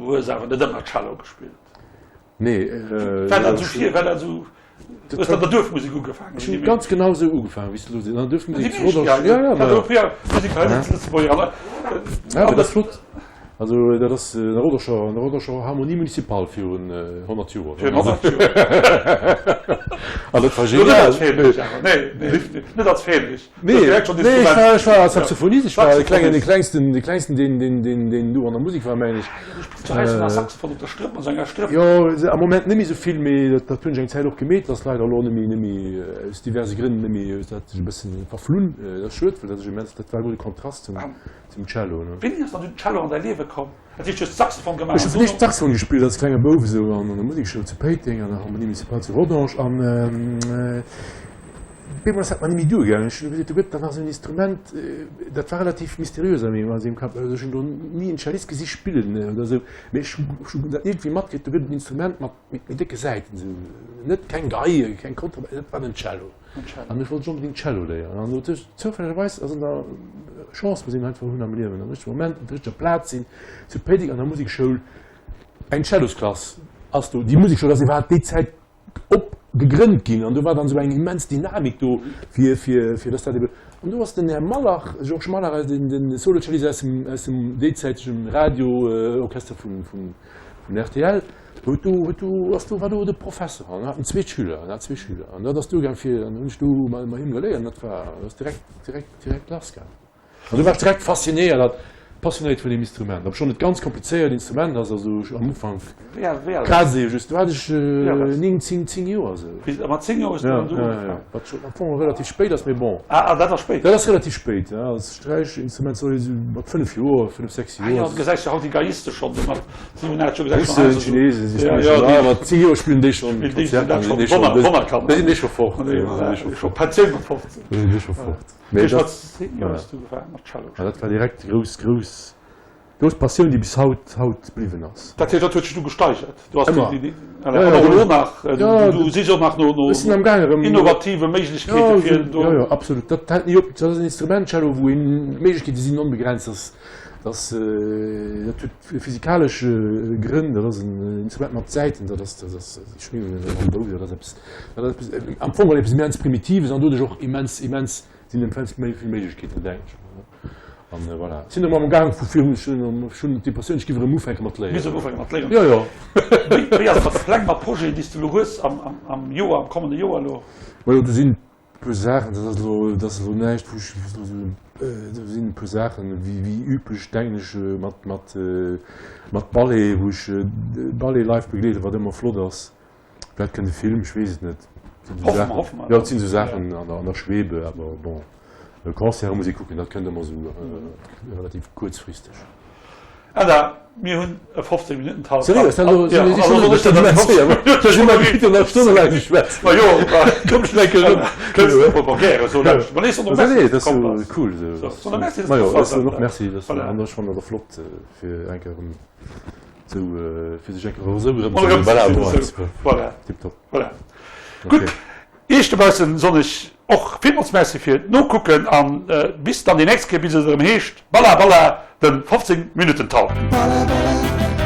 hues awer net ëmmer Cello gespillt? Nee. War dat esou vir, war dat esou, du hues an der Duerfmusek ugefaangen? Ech hunn ganz genau esou ugefaangen, wéi s de elo sees, an der Duerfmusek zu Rodange. Jo, jo, mä. Musek war net Lëtzebuerger, awer. Ja, dat ass flott. Also dat ass an der Rodangener, an der Rodangener Harmonie Municipale virun 100 Joer. Virun 100 Joer. An dat war genial. Net als Fähnrich awer, nee, nee, net als Fähnrich. Nee, nee, ech war, ech war als Saxophonist, ech war de klengen, de klengsten, de klengsten, deen, deen, deen, deen do an der Musek war, mengen ech. Du spills zu Hei nach Saxophon op der Strëpp, an esou enger Strëpp. Jo, am Moment net méi esou vill, mee dat, dat hunn ech eng Zäit och gemeet, dat ass leider elo net méi, net méi, aus diverse Grënn net méi, dat huet sech e bëssen verflunn. Dat ass schued, well dat ass immens, dat war e gudde Kontrast zum. Zum Cello, ne? Wéini ass dann du den Cello an däi Liewe komm? Dat heescht, du hues Saxophon gemaach Ech hu fir d'éischt Saxophon gespillt als klenge Bouf esou an der Musekschoul zu Péiteng, an der Harmonie Municipale zu Rodange an op eemol ass dat mer net méi duergaangen. Ech hunn gesot, do gëtt dann nach esou en Instrument, dat war relativ mysteriös a mengem Kapp, also ech hunn do ni en Cellist gesi spillen oder esou, mee ech hunn dat iergendwéi matkritt, do gëtt et en Instrument mat méi décke Säiten, esou net keng Gei, keng Kontrabass, dat war den Cello. An ech wollt onbedingt Cello léieren. An do zoufällegerweis ass an der Chance, muss een einfach hunn am Liewen, am richtege Moment, op der richteger Plaz sinn, zu Péiteng an der Musekschoul, eng Cellosklass ass do. Déi Musekschoul ass iwwerhaapt déi Zäit op gegrënnt ginn an do war dann esou eng immens Dynamik do, fir, fir, fir dass dat ebe. An do ass den Här Mallach, Georges Mallach, den, den Solocellist aus dem, aus dem déizäitegen Radioorchester vun, vun, vun rtl, Huet do, huet do, ass do, war do de Professer an hat en zweet Schüler, en hat zwee Schüler an dat ass do gaang fir, an hunn ech do mat, mat him geléiert an dat war, dat ass direkt, direkt, direkt lass gaang. An du war ech direkt faszinéiert. passionéiert vun deem Instrument. Obschonn et ganz komplizéiert Instrument ass, also am Ufank kraazt ee jo just, do hat ech 9, 10, 10 Joer esou. Mat 10 Joer hues du dann esou ugefaangen? Wat schonn am Fong relativ spéit ass, mee bon. Ah, dat ass spéit? Dat ass relativ spéit, ja. Als Sträichinstrument soll ee sou mat 5 Joer, 5, 6 Joer. Ah jo, du gesäis jo haut déi Geiiste schonn, déi mat 7, 8 Joer gesäis schonn. Russen, Chinesen, si spille schonn, ah, mat 10 Joer spillen déi schonn Konzerter, sinn déi schonn, déi sinn déi scho fort. Déi sinn scho Pensioun mat 15. Déi sinn déi scho fort. Mee dat, ja, dat war direkt grouss, grouss, grouss Passioun, déi bis haut, haut bliwwen ass. Dat heescht, dat huet sech du gesteigert? Du has Ëmmer. déi, déi, ja, ja, elo nach, du, du sichs och nach no, no Ech sinn am gaang erëm. innovative Méiglechkeete fir do. Jo, jo, absolut. Dat hält ni op. Dat ass en Instrument, Cello, wou een, d'Méiglechkeete sinn onbegrenzt. Dat, dat, dat huet physikalesch Grënn. Dat ass en Instrument mat Säiten. Dat ass, dat ass, déi Schwingungen am Bou, dat ass eppes, Dat ass eppes, am Fong eppes immens Primitives an doduerch och immens, immens, sinn immens méi vill Méiglechkeeten, denken ech mer. An voilà. Sinn erëm am Gaang vu virun, ech hunn, ech hunn d'Impressioun, ech géif erëm ufänke mat léieren. Misst erëm ufänke mat léieren. Jo, jo. Wéi, wéi ass et mat de Pläng, mat Projeten, déi s de elo hues am, am, am Joer, am kommende Joer elo? Majo, do sinn e puer Saachen, dat ass elo, dat ass elo näischt, wou ech elo esou, do sinn e puer Saachen, wéi, wéi üblech, denken ech, mat, mat, mat Ballet, wou ech Ballet live begleeden, wat ëmmer flott ass. Vläit kënnt e Film, ech weess et net. Hoffe mer, hoffe mer. Jo, et sinn esou Saachen an der Schwebe, awer bon, Concerte muss ee kucken, dat kënnt ëmmer esou relativ kuerzfristeg. Edda, mir hunn e 15 Minutten Talk. Seriös? Dat elo? Ja, also soll ech dat elo 15 Minutten stonnelaang geschwätzt. Ma jo, komm ech enke erëm. Kënns du och gäre soen. Ma nee, soen och Merci, dass du komm bass. Cool esou. Soen der Merci, dass du komm bass. Ma jo, merci, dass du, an ech fannen dat och flott, fir eng Kéier erëm. Sou fir sech eng Kéier esou erëm ze gesinn. Voilà, voilà. Voilà. Tiptop. Voilà. Gutt, Iech dobaussen soen ech och villmools Merci fir d'Nokucken an bis dann déi nächst Kéier, bis et erëm heescht Balla Balla, den 15 Minutten Talk. Balla Balla.